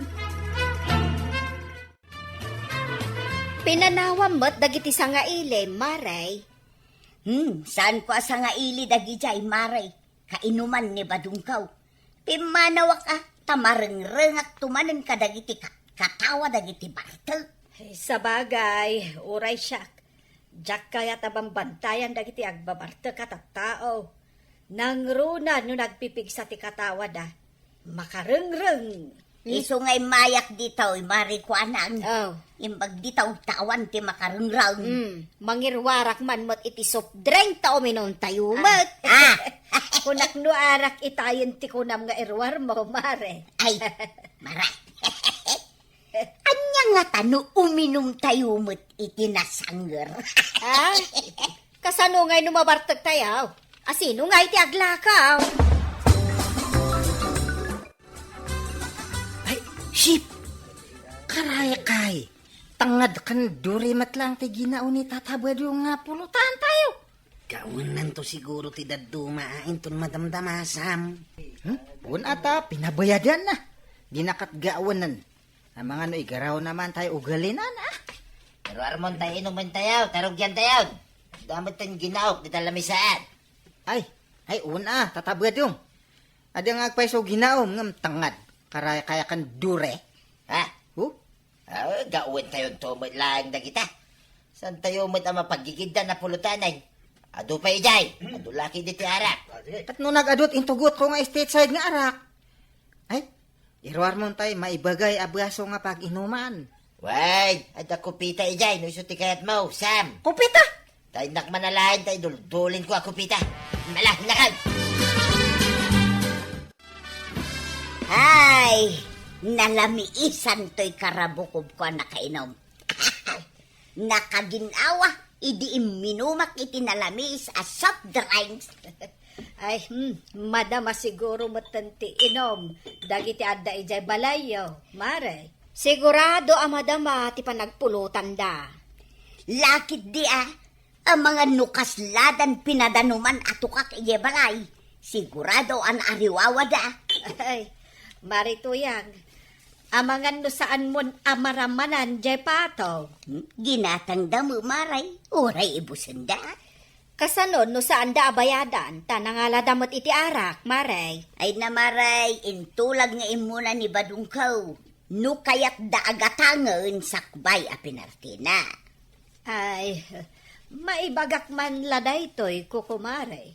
Pinanawam met dagiti sangaili, Mare. Hmm, saanko a sangaili dagidiay, Mare. Kainuman ni badongko. Pimmanawak a, ta marengrengakto manen kadagiti ka-, katawa dagiti bartek. Ay, sabagay, uray siak. Diak kayat a bambantayan dagiti agbabartek a tattao. Nangruna no nagpipigsa ti katawada, makarengreng. Hmm? Isu nga immayak ditoy, Mare, kuanak. Oh. Imbag ditoy, ta awan ti makarengreng. Hmm, mangiruarak man met iti soft drink ta uminumtayo met. Ah. Kunak no arak itayen ti kunam nga iruarmo, Mare. Ay, Mare. Ania ngata no uminumtayo met iti nasanger? Ah? Kasano ngay no mabartektayo? A sino ngay ti aglakaw? Ay, sip! Karaykay! Tangad ken duri met laeng ti ginao ni Tata Badong nga pulotantayo. Gawenanto siguro ti dadduma a inton madamdama, Sam. Hmm? Wen ata, pinabayadanna. Dina ket gawen. Amangan no igarawna man tayo ugalinan, ah. Pero armon tayo, inumen tayo, tarugyan tayo. Damot tayo ginaok, di tayo lamisaan. Ay, ay, una, Tata Badong. Adi nga agpayso ginaom, ngem tangad. Karaya-kaya kan dure. Ha? Huh? Ah, gawen tayo to met laeng dagita. Saan tayo met a mapagigiddan a pulutanay? Adu pa ijay, adu laki di ti arak. Ket no nag-adut intugot ko nga state side nga arak. Ay, Iruarmon tay maibagay a baso nga pag-inuman. Wen, adda kupita idiay no isu ti kayatmo, Sam. Kupita? Tay innak manalaen tay duldulinko a kupita. Mala, nakag! Ay, nalamiisan toy karabukobko a nakainom. Nakagin-awa idi imminumak iti nalamiis a soft drinks. Ay, hmm, madama siguro metten ti inom dagiti adda idiay balayyo, Mare. Sigurado a madama ti panagpulotanda. Lakit di a, amangan no kasladan pinadanuman a tukak idiay balay. Sigurado a naariwawada. Ay, Mare Tuyang, amangan no saanmon a maramanan diay pato. Hmm? Ginatangda mo, Mare. Uray ibusenda. Kasano no saanda a bayadan, ta nangalada met iti arak, Mare? Ay na, Mare, intulag nga immuna ni Badungkaw. No kayatda a gatangen sakbay a pinartina. Ay, maibagak man la daytoy, kukumare.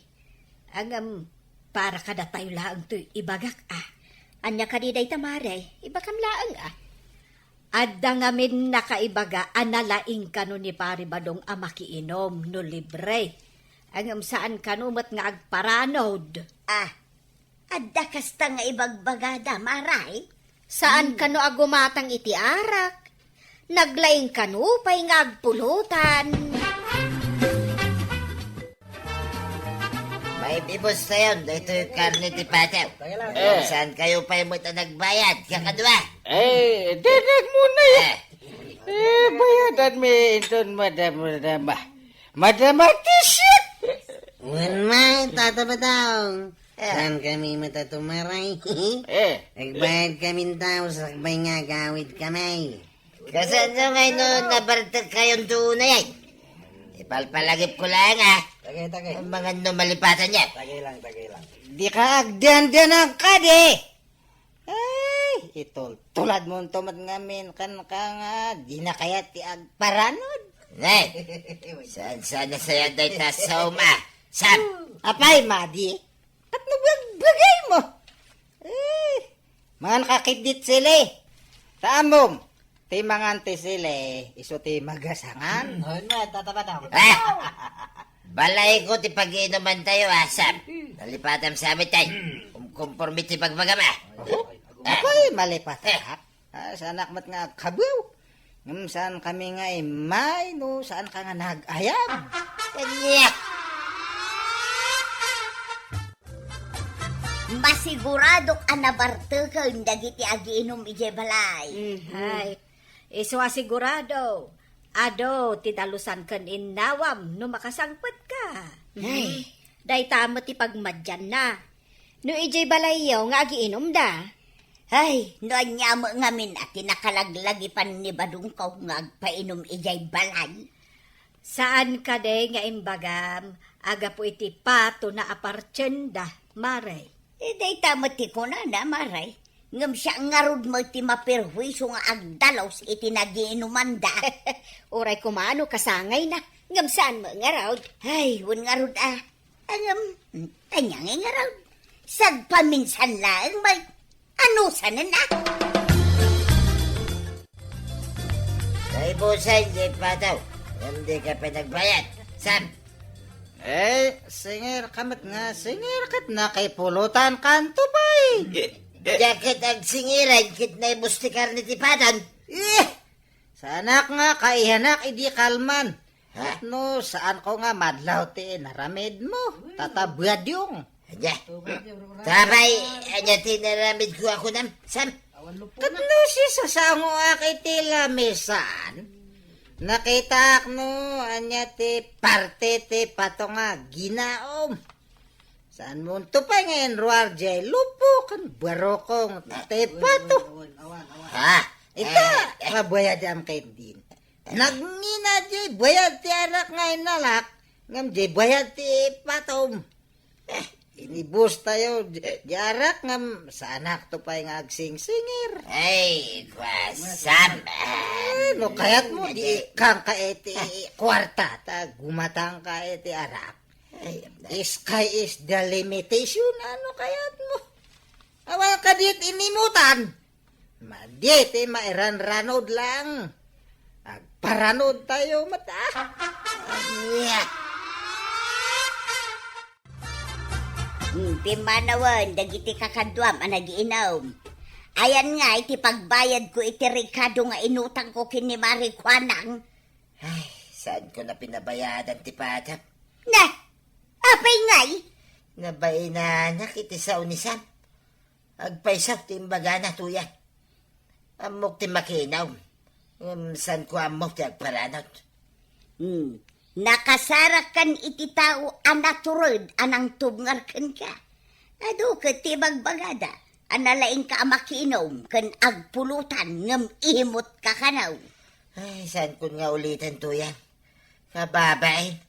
Ngem, para kadatayo laeng toy ibagak, a. Ania kadi dayta, Mare? Ibagam laeng, a. Adda ngamin nakaibaga a nalaing kano ni Pari Badong a makiinom no libre. Ngem saan kano met nga agparanod. A, adda kasta nga ibagbagada, Mare? Saan kano a gumatang iti arak? Naglaing kano pay nga agpulutan. Maibibus tayon, daytoy karne ti pato. Eh. Saan kayo pay met a nagbayad, kakadua? Eh, di nagmunay. Eh. Eh, bayadan mi inton madam-, madama. Madama ti shit! Wen may, Tata Badong. Eh. Saan kami matatumare? Eh. Nagbayad kami tao, sakbay nga agawid kami. Kasano ngay no nabartek kayon to unay ay? Ipalpalagip ko lang, a. Tagay, tagay. Ang mga no malipatan niya. Tagay lang, tagay lang. Di ka agdandanan ka, di? Ay, itultulad mo to met ngamin, kan ka nga, di na kaya ti agparanod. Nay, saan sana saya day ta sa uma? Sam! Apay, Madi? Kat nagbagbagay mo? Eh, mangan ka kitdit sili. Taamom, ti mangan ti sili, isu ti magasangan. Hmm, hoy, nga, Tata Badong. Eh! Balay ko ti pag-iinuman tayo, a, Sam. Nalipatam sa amin, tay. Kumporme ti pagbagam, a. Ako? Eh. Ako'y malipatak. Ah, saanak met nga agkabaw. Ngem saan kami nga immay no saan ka nga nag-ayam. Kanya. Masiguradok a nabarteken dagiti agiinum idiay balay. Mhm. Ay, isu a sigurado. Adu ti dalusan ken innawam no makasangpetka. Ay. Dayta met ti pagmadianna. No idiay balayyo nga agiinumda. Ay, no ania met ngamin a ti nakalaglagipan ni Badungkaw nga agpainum idiay balay? Saan kadi nga imbagam a gapu iti patona a partienda, Mare? Eh, dayta met ti kunana, Mare. Ngem siak ngarud met ti maperhuiso nga agdalus iti nagiinumanda. Uray koma no kasangayna, ngem saan met ngarud. Ay, wen ngarud a. Ngem, ania ngay ngarud? Sagpaminsan laeng met. Anusanen a? Kaibusan, di pataw. Ngem di ka pa nagbayad. Sam! Eh, singir ka met nga, singir ket nakipulutan kanto pay. Diak ket agsingiran ket naibus ti karne ti paton. Eh, saanak nga kaihanak idi kalman. Ha? No, saanko nga madlaw ti inaramidmo. Tata Badyong. Ania? Tapay, ania ti inaramidko a kunam, Sam? Ket no sisasangoak iti lamisan, nakitaak no ania ti parte ti pato nga ginaom. Saanmonto pay nga inruar diay lupo ken barukong ti pato. Ha? Ita, eh, eh. Mabayadam ket din. Nagngina diay bayad ti arak nga inalak, ngem diay bayad ti patom. Eh, inibus tayo, di, di arak ngem saanakto pay nga agsingsingir. Ay, kuasam. Eh, no kayatmo, di ikkan ka iti kuarta, ta gumatang ka iti arak. Ay, sky is the limitation, ano kayatmo? Awan Ta diet inimutan. Madi ti mairanranod lang. Agparanod tayo met, ah. Ania? Hmm, pimmanawen dagiti kakaduam a nagiinum. Ayan nga iti pagbayadko iti rekado nga inutangko ken ni Mari Kuanang. Ay, saanko na pinabayadan ti padam? Na, apay ngay? Nabainanak iti sao ni Sam. Agpayso ti imbagana, tuyan. Ammok ti makiinum. Ngem saanko ammo ti agparanod. Hmm. Nakasarakkan iti tao a natured a nangtubngar kenka. Adu ket ti ibagbagada a nalaingka a makiinum ken agpulutan ngem imutka kano. Ay, saankon nga uliten, tuyan. Kababain,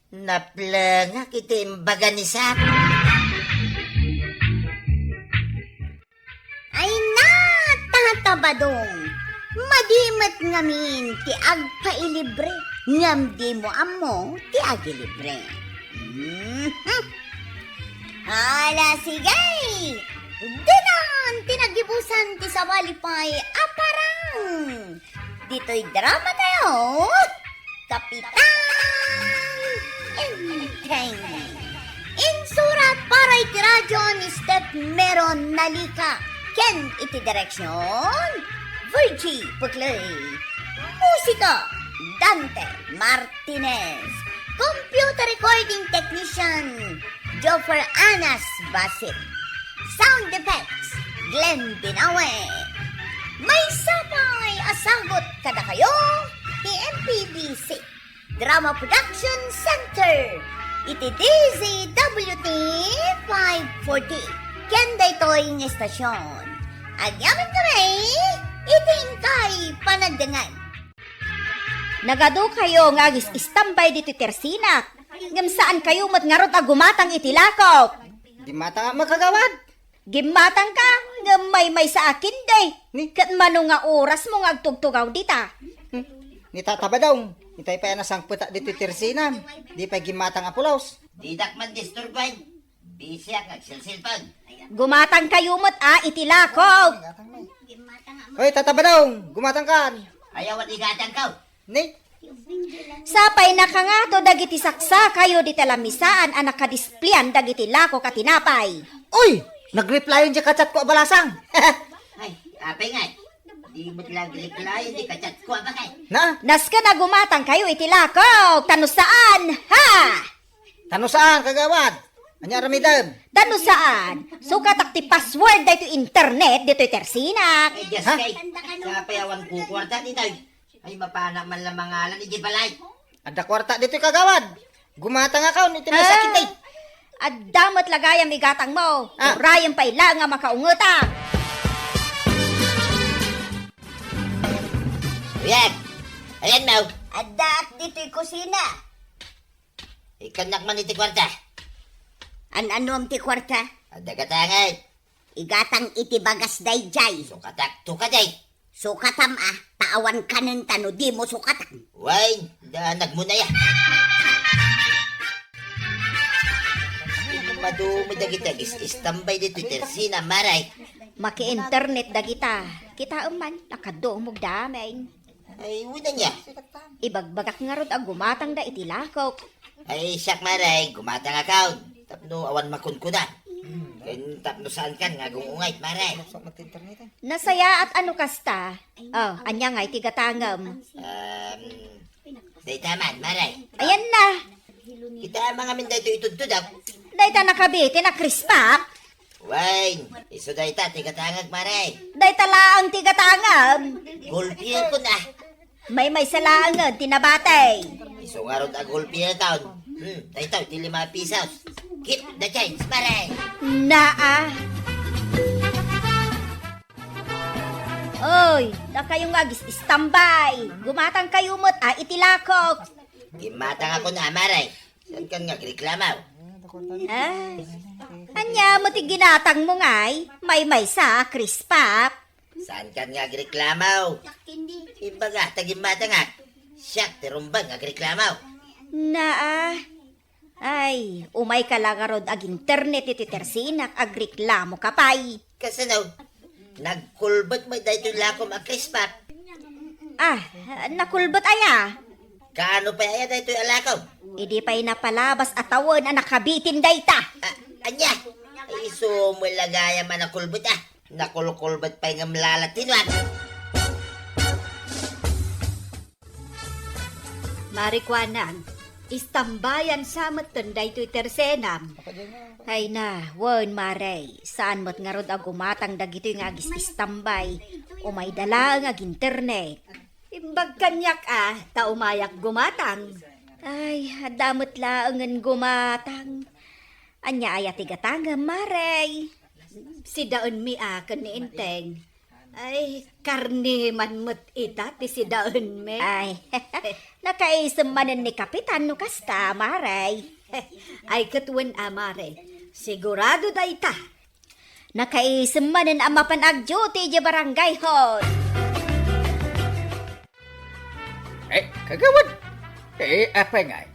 naplengak iti imbaga ni Sam. Ay na, Tata Badong! Madi met ngamin ti agpailibre, ngem dimo ammo ti agilibre. Mhm. Ala, sige! Dinan ti nagibusan ti sawali pay a parang! Ditoy drama tayo, Kapitan Enteng. Insurat para iti radyo ni Steph Meron Nalika ken iti direksyon, Virgie Puclay. Musika, Dante Martinez. Computer recording technician, Joffer Anas Basit. Sound effects, Glenn Binawe. Maysa pay a sagut kadakayo ti M P B C Drama Production Center iti D Z W T five forty. Ken daytoy nga estasyon, agyamankami iti inkay panagdangan. Nagadukayo nga agis-istambay ditoy tersinak, ngem saankayo met ngarud a gumatang iti lakok. Gimmatangak met, kagawad. Gimmatangka, ngem maymaysa a kindi. Ni? Ket mano nga orasmo nga agtugtugaw dita? Hmm. Ni Tata Badong, itay pay a nasangpetak ditoy tersinam. Di pay gimmatang a pulos. Didak man disturbaen. Bisiak nga agselselpon. Gumatangkayo met a iti lakok. Hoy, Tata Badong, gumatangkan. Ayaw a igatangko. Ni? Sapay nakangato dagiti saksakayo dita lamisaan a nakadisplian dagiti lakok a tinapay. Uy! Nag-replyan diay ka-chatko a balasang. Ay, apay ngay? Di met la nag-replyan diay ka-chatko a baket. Na? Nasken a gumatangkayo iti lakok, ta no saan, ha? Ta no saan, kagawad? Ania aramidem? Ta no saan, sukatak ti password daytoy internet ditoy tersinak. Ay, Diyos Ha? kay, sapay awan kukuarta ditoy. Ay, mapana man la mangalan iti balay. Adda kuarta ditoy, kagawad. Gumatangakon iti Ah, masakit ay. Adda met la gayam igatangmo. Ah. Urayem pay la nga makaungetak. Uyag, ayanmo. Addaak ditoy kusina. Ikkannak man iti kuarta. An-anom ti kuarta? Adda gatangek. Igatang iti bagas daydiay. Sukatak to kadi. Sukatam a, ta awan kanen ta no dimo sukatan. Wen, danagmo na ya. Madumay dagiti agis-istambay ditoy tersina, Mare. Maki-internet dagita. Kitaem man, nakadumog da amin. Ay, wen ania? Ibagbagak ngarud a gumatangda iti lakok. Ay, siak, Mare, gumatangakon. Tapno awan makunkuna. Ken tapno saankan nga agung-ungayt, Mare. Nasayaat a no kasta. Oh, ania ngay ti gatangem? Um, dayta man, Mare. Ayan na. Kita mangamin daytoy itudtod, ah. Dayta nakabit, ti nakrispak. Wen, isu dayta ti gatangek, Mare. Dayta laeng ti gatangem. Gulpiek ko na. Maymaysa laengen ti nabati. Isu ngarud a gulpiekon. Hmm, daytoy ti lima pisos. Keep the change, Mare. Naa. Oy, dakayo nga agis-istambay. Gumatangkayo met a iti lakok. Gimmatangakon a, Mare. Saankan nga agreklamo? Ay, ania met ti ginatangmo ngay? Maymaysa a krispak. Saankan nga agreklamo? Ibaga ta gimmatangak. Siak ti rumbeng nga agreklamo. Naa. Ay, umayka la ngarud ag-internet iti tersinak, agreklamoka pay. Kasano? Nagkulbet met daytoy lakom a Crispac. Ah, nakulbet aya? Kaano pay aya daytoy a lakom? Idi pay napalabas a tawen a nakabitin dayta. Ah, ania? Ay, isu met la gayam a nakulbet, ah. Nakulkulbet pay ngem la ti nuan. Mare Kuanang, istambayan sa metten daytoy tersenam. Ay na, wen, Mare, saan met ngarud a gumatang dagitoy nga agis-istambay. Umayda laeng ag-internet. Imbag kaniak a, ta umayak gumatang. Ay, adda met laengen gumatang. Ania aya ti gatangem, Mare? Sidaenmi a ken ni Enteng. Ay, karne man met ita ti sidaenmi. Ay, nakaisem manen ni Kapitan no kasta, Mare. Ay, ket wen a, Mare. Sigurado dayta. Nakaisem manen a mapan agduty idiay barangay hall. Eh, kagawad. Eh, apay ngay?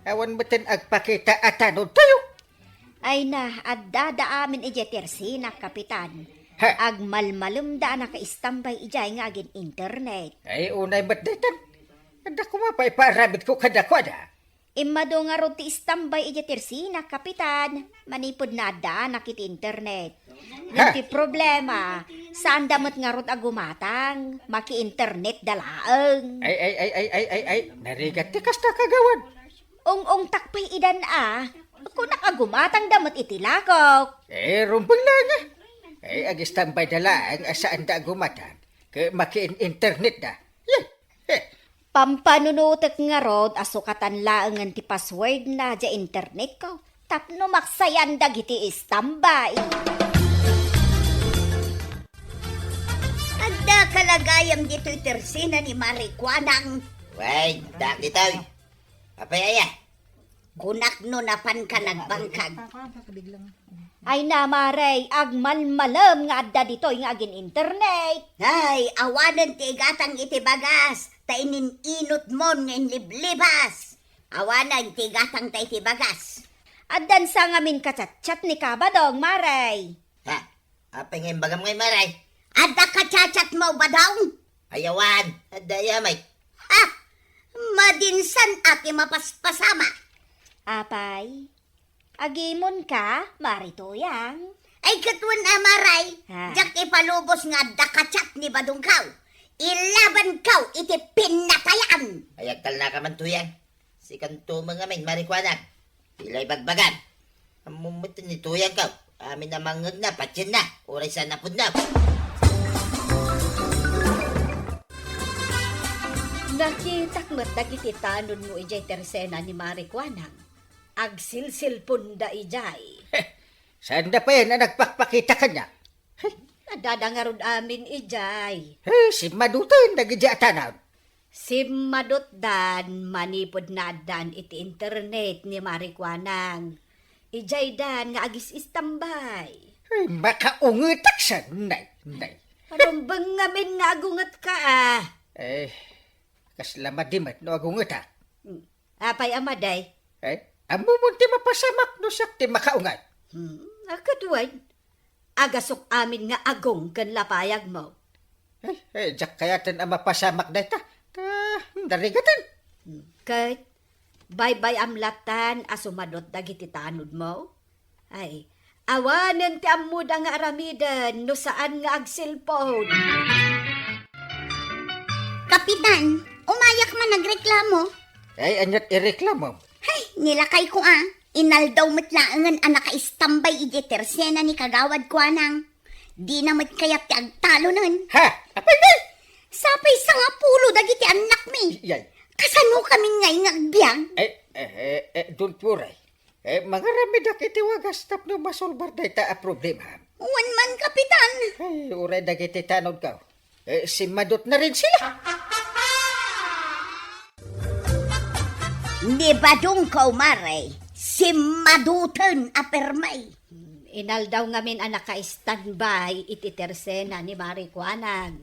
Awan metten agpakita a tanod tayo. Ay na, adda da amin idiay tersena, Kapitan. Ha? Agmalmalemda a nakaistambay idiay nga agin-internet. Ay, unay met daytan. Adda koma pay paaramidko kadakuada. Immadu ngarud ti istambay idiay tersena, Kapitan. Manipud naaddaanak iti internet. Ngem ti problema, saanda met ngarud a gumatang, maki-internet da laeng. Ay, ay, ay, ay, ay, ay, ay, narigat ti kasta, kagawad. Ung-ungtak pay idan a, kunak a gumatangda met iti lakok. Eh, rumbeng laeng a. Eh, agistambay da laeng a saanda a gumatang, ket maki-in-internet da. Yeh! Heh! Pampanunotek ngarud a sukatan laengen ti password na diay internet ko tapno maksayan dagiti istambay. Adda kalagayam ditoy tersena ni Mare Kuanang. Wen, adda ditoy. Apay aya? Kunak no napanka nagbangkag. Ay na, Mare, agmalmalem nga adda ditoy nga agin-internet. Ay, awanen ti igatang iti bagas, ta inin-inutmon nga inliblibas. Awanen ti igatangta iti bagas. Addan sa ngamin kachatchat ni Kabadong, Mare. Ha? Apay nga imbagam ngay, Mare? Adda kachatchatmo, Badong? Ay, awan. Adda aya met. Ha? Madinsan a ti mapaspasama. Apay? Agimonka, Mare Tuyang? Ay, ket wen a, Mare. Ha? Diak ipalubos nga adda kachat ni Badongko. Ilabanko iti pinatayan. Ay, agtalnaka man, Tuyang. Sikanto met ngamin, Mare Kuanang. Ti la ibagbagam. Ammom met ni Tuyangko. Amin a mangngegna, patienna. Uray saan a pudno. Nakitak met dagiti tanodmo idiay tersena ni Mare Kuanang. Agsilsilponda idiay. Heh, saanda payen a nagpakpakita kaniak? Heh. Addada ngarud amin idiay. Heh, simmadoten dagiti a tanod. Simmadotdan manipud naaddaan iti internet ni Mare Kuanang. Idiaydan nga agis-istambay. Ay, makaungetak sa, nay, nay. Rumbeng ngamin nga agungetka, a. Eh, kasla madi met no agungetak. Hmm. Apay a madi? Eh, ammomon ti mapasamak no siak ti makaunget. Hmm, a, ket wen. Agasok amin nga agong ken lapayagmo. Eh, eh, diak kayaten a mapasamak dayta. Ta, hmm, narigaten. Hmm, ket, baybay-am lattan a sumadot dagiti tanodmo? Ay, awanen ti ammoda nga aramiden no saan nga agselpon. Kapitan, umayak man nagreklamo. Ay, aniat ireklamo? Hay, nilakayko a. Inaldaw met laengen a nakaistambay idiay tersena ni Kagawad Kuanang. Dina met kayat ti agtalonen. Ha? Apay ngay? Sapay sangapulo dagiti annakmi. Yay. Kasano kami ngay nga agbiag? Eh, eh, eh, eh, don't worry. Eh, mangaramedak iti wagas tapno masolbar dayta a problema. Wen man, Kapitan. Ay, uray dagiti tanodko. Eh, simmadot na rin sila. Ni Badong Kaumare, simmadoten a permi. Inaldaw ngamin a naka-standby iti tersena ni Mare Kuanang.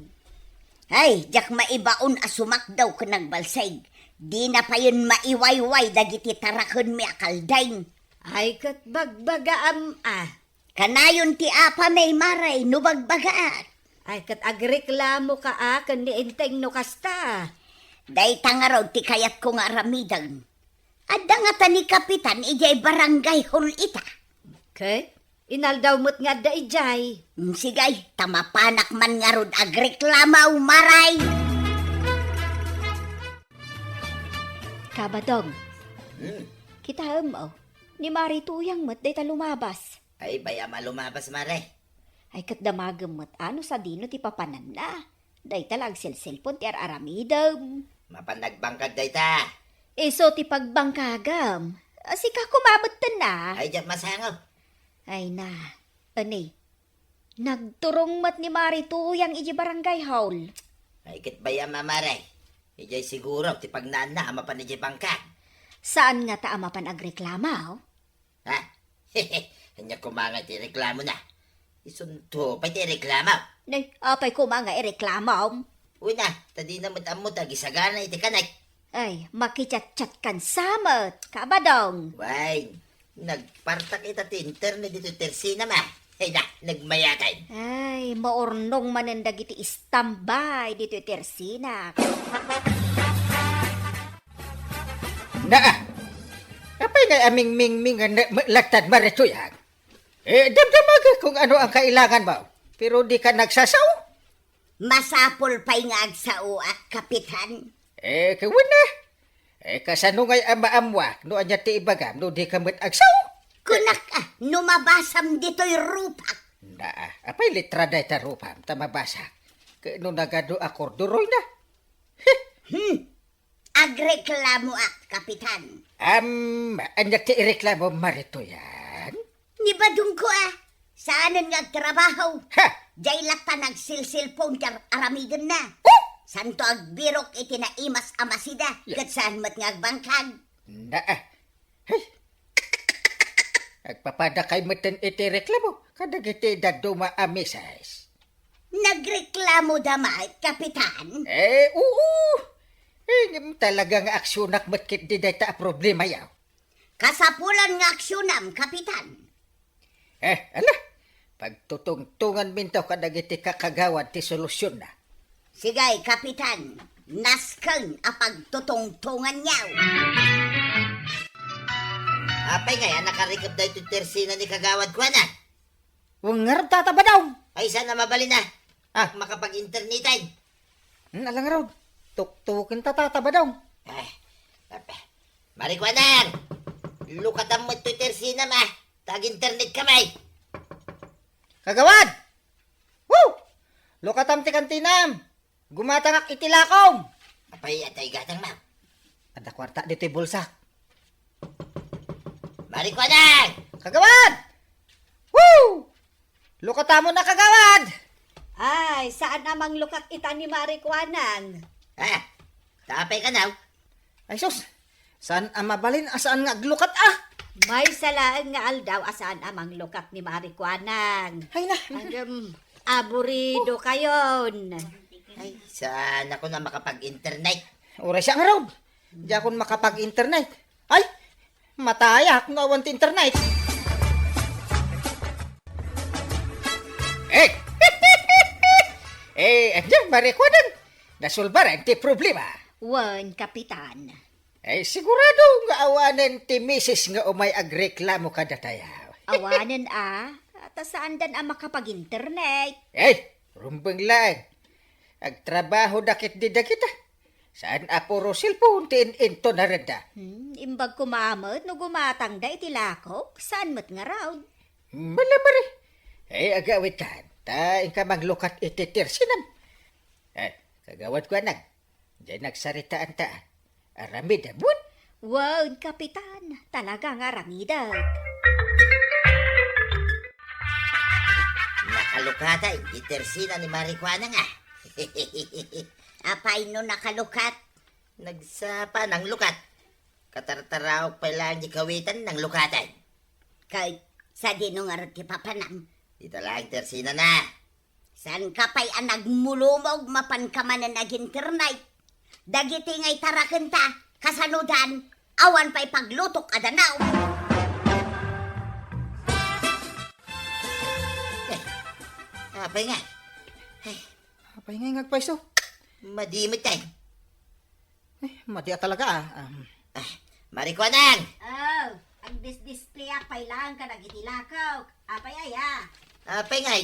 Ay, diak maibaon a sumakdaw ken nagbalsig. Dina payen maiwayway dagiti tarakenmi a kalding. Ay, ket bagbagaam a. Kanayon ti apami, Mare, no bagbagaak. Ay, ket agreklamoka a ken ni Enteng no kasta. Dayta ngarud ti kayatko nga aramidem. Adda ngata ni Kapitan idiay barangay hall ita. Ket inaldaw met nga adda idiay. Mm, sige, ta mapanak man ngarud agreklamo, Mare. Kabadong. Hmm. Kitaem, o. Ni Mari Tuyang met dayta lumabas. Ay, bay-am a lumabas, Mare. Ay, ket damagem met a no sadino ti papananna. Dayta la agselselpon ti ar-aramidem. Mapan nagbangkag dayta. Isu ti pagbangkagem. A, sika koma metten a. Ay, diak masango. Ay na. Ani, nagturong met ni Mari Tuyang iti barangay hall. Ay, ket bay-am a, Mare. Idiay siguro ti pagnaanna a mapan idiay bangkag. Saan ngata a mapan agreklamo? Ha? Ania koma nga ti reklamona? Isunto pay ti reklamo. Nay, apay koma nga ireklamom? Uy na, ta dina met ammo ti agisagana iti kanek. Ay, makichatchatkan sa met, Kabadong. Way, nagpartak ita ti internet ditoy tersinam a. Ay na, nagmayatan. Ay, maurnong manen dagiti standby ditoy tersinak. Naa, apay nga amingmingming nga ne-, me-, lattad Mari Tuyang? Eh, damdamagek kung ano ang kailangan mo, pero di ka nagsasao. Masapul pay nga agsaoak, Kapitan. Eh, kawan na. Eh, kasano ngay a maammuak no ania ti ibagam no di ka met agsao? Kunak a, no mabasam ditoy rupak. Naa, apay letra dayta rupam ta mabasa? Ket no nagadu a korduroy na. Hmm. Agreklamoak, Kapitan. Am, ania ti ireklamo, Mari Tuyang? Ni badongko a, saanen nga agtrabaho. Ha? Diay latta nagsilsilpon ti ar-, aramidenna. Oh! Santo agbirok iti naimas a masida, Ya. ket saan met nga agbangkag. Naa. Hey. Agpapadakay metten iti reklamo kadagiti dadduma a misis. Nagreklamo da met, Kapitan? Eh, oo. Eh, ngem talaga nga aksyonak met ketdi dayta a problema yaw. Kasapulan nga aksyonem, Kapitan. Eh, ala, pagtutungtonganminto kadagiti kakagawad ti solusyonna. Sige, Kapitan, nasken a pagtutungtonganyo. Apay ngay a nakarikep daytoy tersina ni Kagawad Kuana? Wen ngarud, Tata Badong. Ay, saan a mabalin a. Ah. Makapag-internetan. Hmm, ala ngarud. Tuktuken ta, Tata Badong. Eh, apa. Mari Kuanang, lukatam met toy tersinam a. Tag-internet kami. Kagawad! Woo! Lukatam ti kantinam. Gumatangak iti lakom. Apay, adda igatangmo? Adda kuarta ditoy bulsak. Mari Kuanang! Kagawad! Woo! Lukatamon a, Kagawad! Ay, saan a manglukat ita ni Mari Kuanang? Ah, ta apay kano? Ay sus, saan a mabalin a saan nga aglukat a? Maysa laeng nga aldaw a saan a manglukat ni Mari Kuanang. Ay na. Agem, aburido kayon. Ay, saan ako na makapag-internet? Uray siya ngarud. Diakon makapag-internet. Ay, matayak no awan ti internet. Eh! Eh, ania, Mari Kuanang? Nasolbaran ti problema. Wen, Kapitan. Ay, sigurado nga awanen ti misis nga umay agreklamo kadatayo. Awanen a, ta saandan a makapag-internet. Ay, rumbeng laeng. Agtrabahoda ketdi dagita. Saan a puro cellphone ti in-intonarenda. Hmm, imbag koma met no gumatangda iti lakok, saan met ngarud? Malamari. Ay, agawidkan. Ta inka manglukat iti tersinam. Eh, Kagawad Kuanang. Diay nagsaritaanta. Aramidem wen? Wen, Kapitan, talaga nga aramidek. Nakalukatan ti tersina ni Mari Kuanang a. Apay no nakalukat? Nagsapa nanglukat. Katartaraok pay laeng ti kawitan nanglukatan. Ket sadino ngarud ti papanam? Dita laeng tersinana. Saanka pay a nagmulumog mapanka manen ag-internet? Dagiti nga itarakenta, kasanodan, awan pay paglutok a danaw. Apay nga. Ay, Apay nga nga agpayso. Madi met ay. Eh, madi a talaga, ah. Um, Ah, Mari Kuanang! Oh, agdisdisplay pay laeng kadagiti lakok. Apay aya? Apay ngay,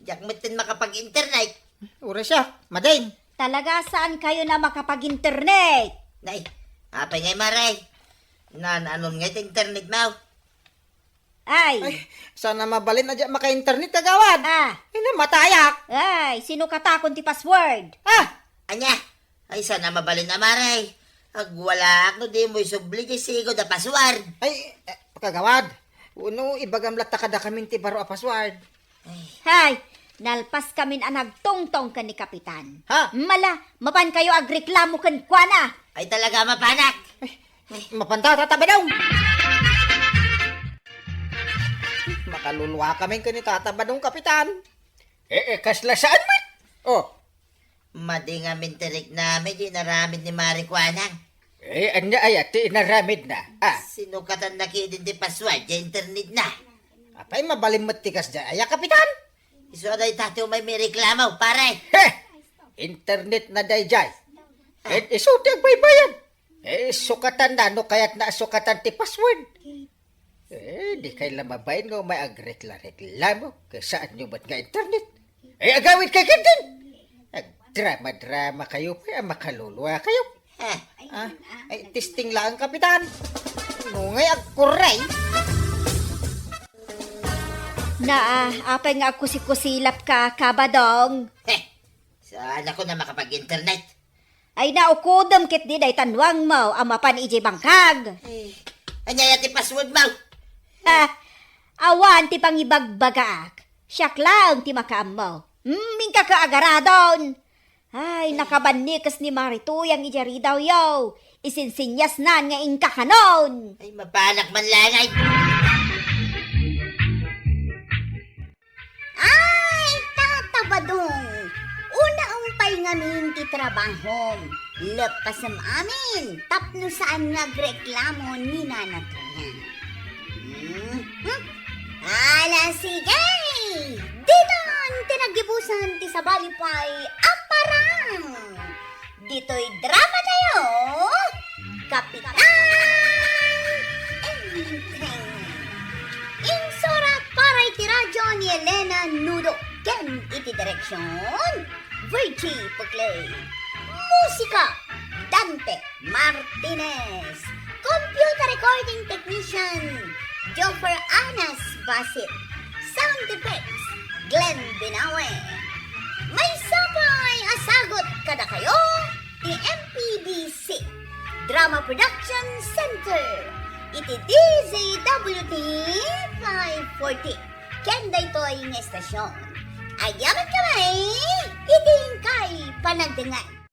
diak metten makapag-internet. Uray siya, madin. Talaga saan kayo na makapag-internet? Nay, apay ngay, Mare? Naan-anon ngay ti internet mo? Ay. Ay, saan a mabalin a diak maka-internet, kagawad? Ah. Ay, namatayak. Ay, sinukatakon ti password? Ah! Ania? Ay, saan a mabalin a, Mare. Agwalaak no dimo isubli ti sigud a password. Ay, eh, kagawad. Uno, ibagam latta kadakamin ti baro a password. Ay. Hay, nalpaskamin a nagtungtong ken ni Kapitan. Ha? Mala, mapan kayo agreklamo kenkuana. Ay, talaga, mapanak. Ay, mapanta, Tata Badong. Makaluluakamin ken ni Tata Badong, Kapitan. Eh, eh, kasla saan met? Oh. Madi ngamin ti riknam iti inaramid ni Mari Kuanang. Eh, ania aya ti inaramidna? Ah. Sinukatanna ketdin ti password ti internetna. Apay, mabalin met ti kasdiay aya, Kapitan? Isu a dayta ti umay mi reklamo, pare. He! Internetna daydiay. Ah. Eh, isu ti agbaybayad. Eh, sukatanna no kayatna a sukatan ti password. Eh, dikay la mabain nga umay agrekla-reklamo. Ket saanyo met nga internet? Eh, agawidkay ketdin. Agdrama-drama kayo pay a makaluluakayo. Ah. Ah, ay, testing laeng, Kapitan. No ngay agkurrey. Naa, apay nga agkusikusilapka, Kabadong? Heh, saanakon a makapag-internet. Ay, naukodem ketdi dayta nuangmo a mapan idiay bangkag. Eh, ania aya ti password mo? Ha? Awan ti pangibagbagaak. Siak laeng ti makaammo. Hmm, inka ka agaradon. Ay, nakabannikes ni Mari Tuyang idiay ridawyo. Isinsinyasnan nga inka kanon. Ay, mapanak man laeng ay. Ay, Tata Badong, unaem pay ngamin ti trabahom. Leppasem amin tapno saan nga agreklamo ni Nana Toya. Hmm? Hmm? Ala, sige! Ditan ti naggibusan ti sabali pay a parang! Ditoy dramatayo, Kapitan Enteng. Insurat para iti radyo ni Elena Nudo ken iti direksion, Virgie Puclay. Musika, Dante Martinez. Computer recording technician, Joffer Anas Basit. Sound effects, Glenn Binawe. Maysa pay a sagut kadakayo ti M P B C Drama Production Center iti D Z W T five forty ken daytoy nga estasion. Agyamankami iti inkay panagdengngeg.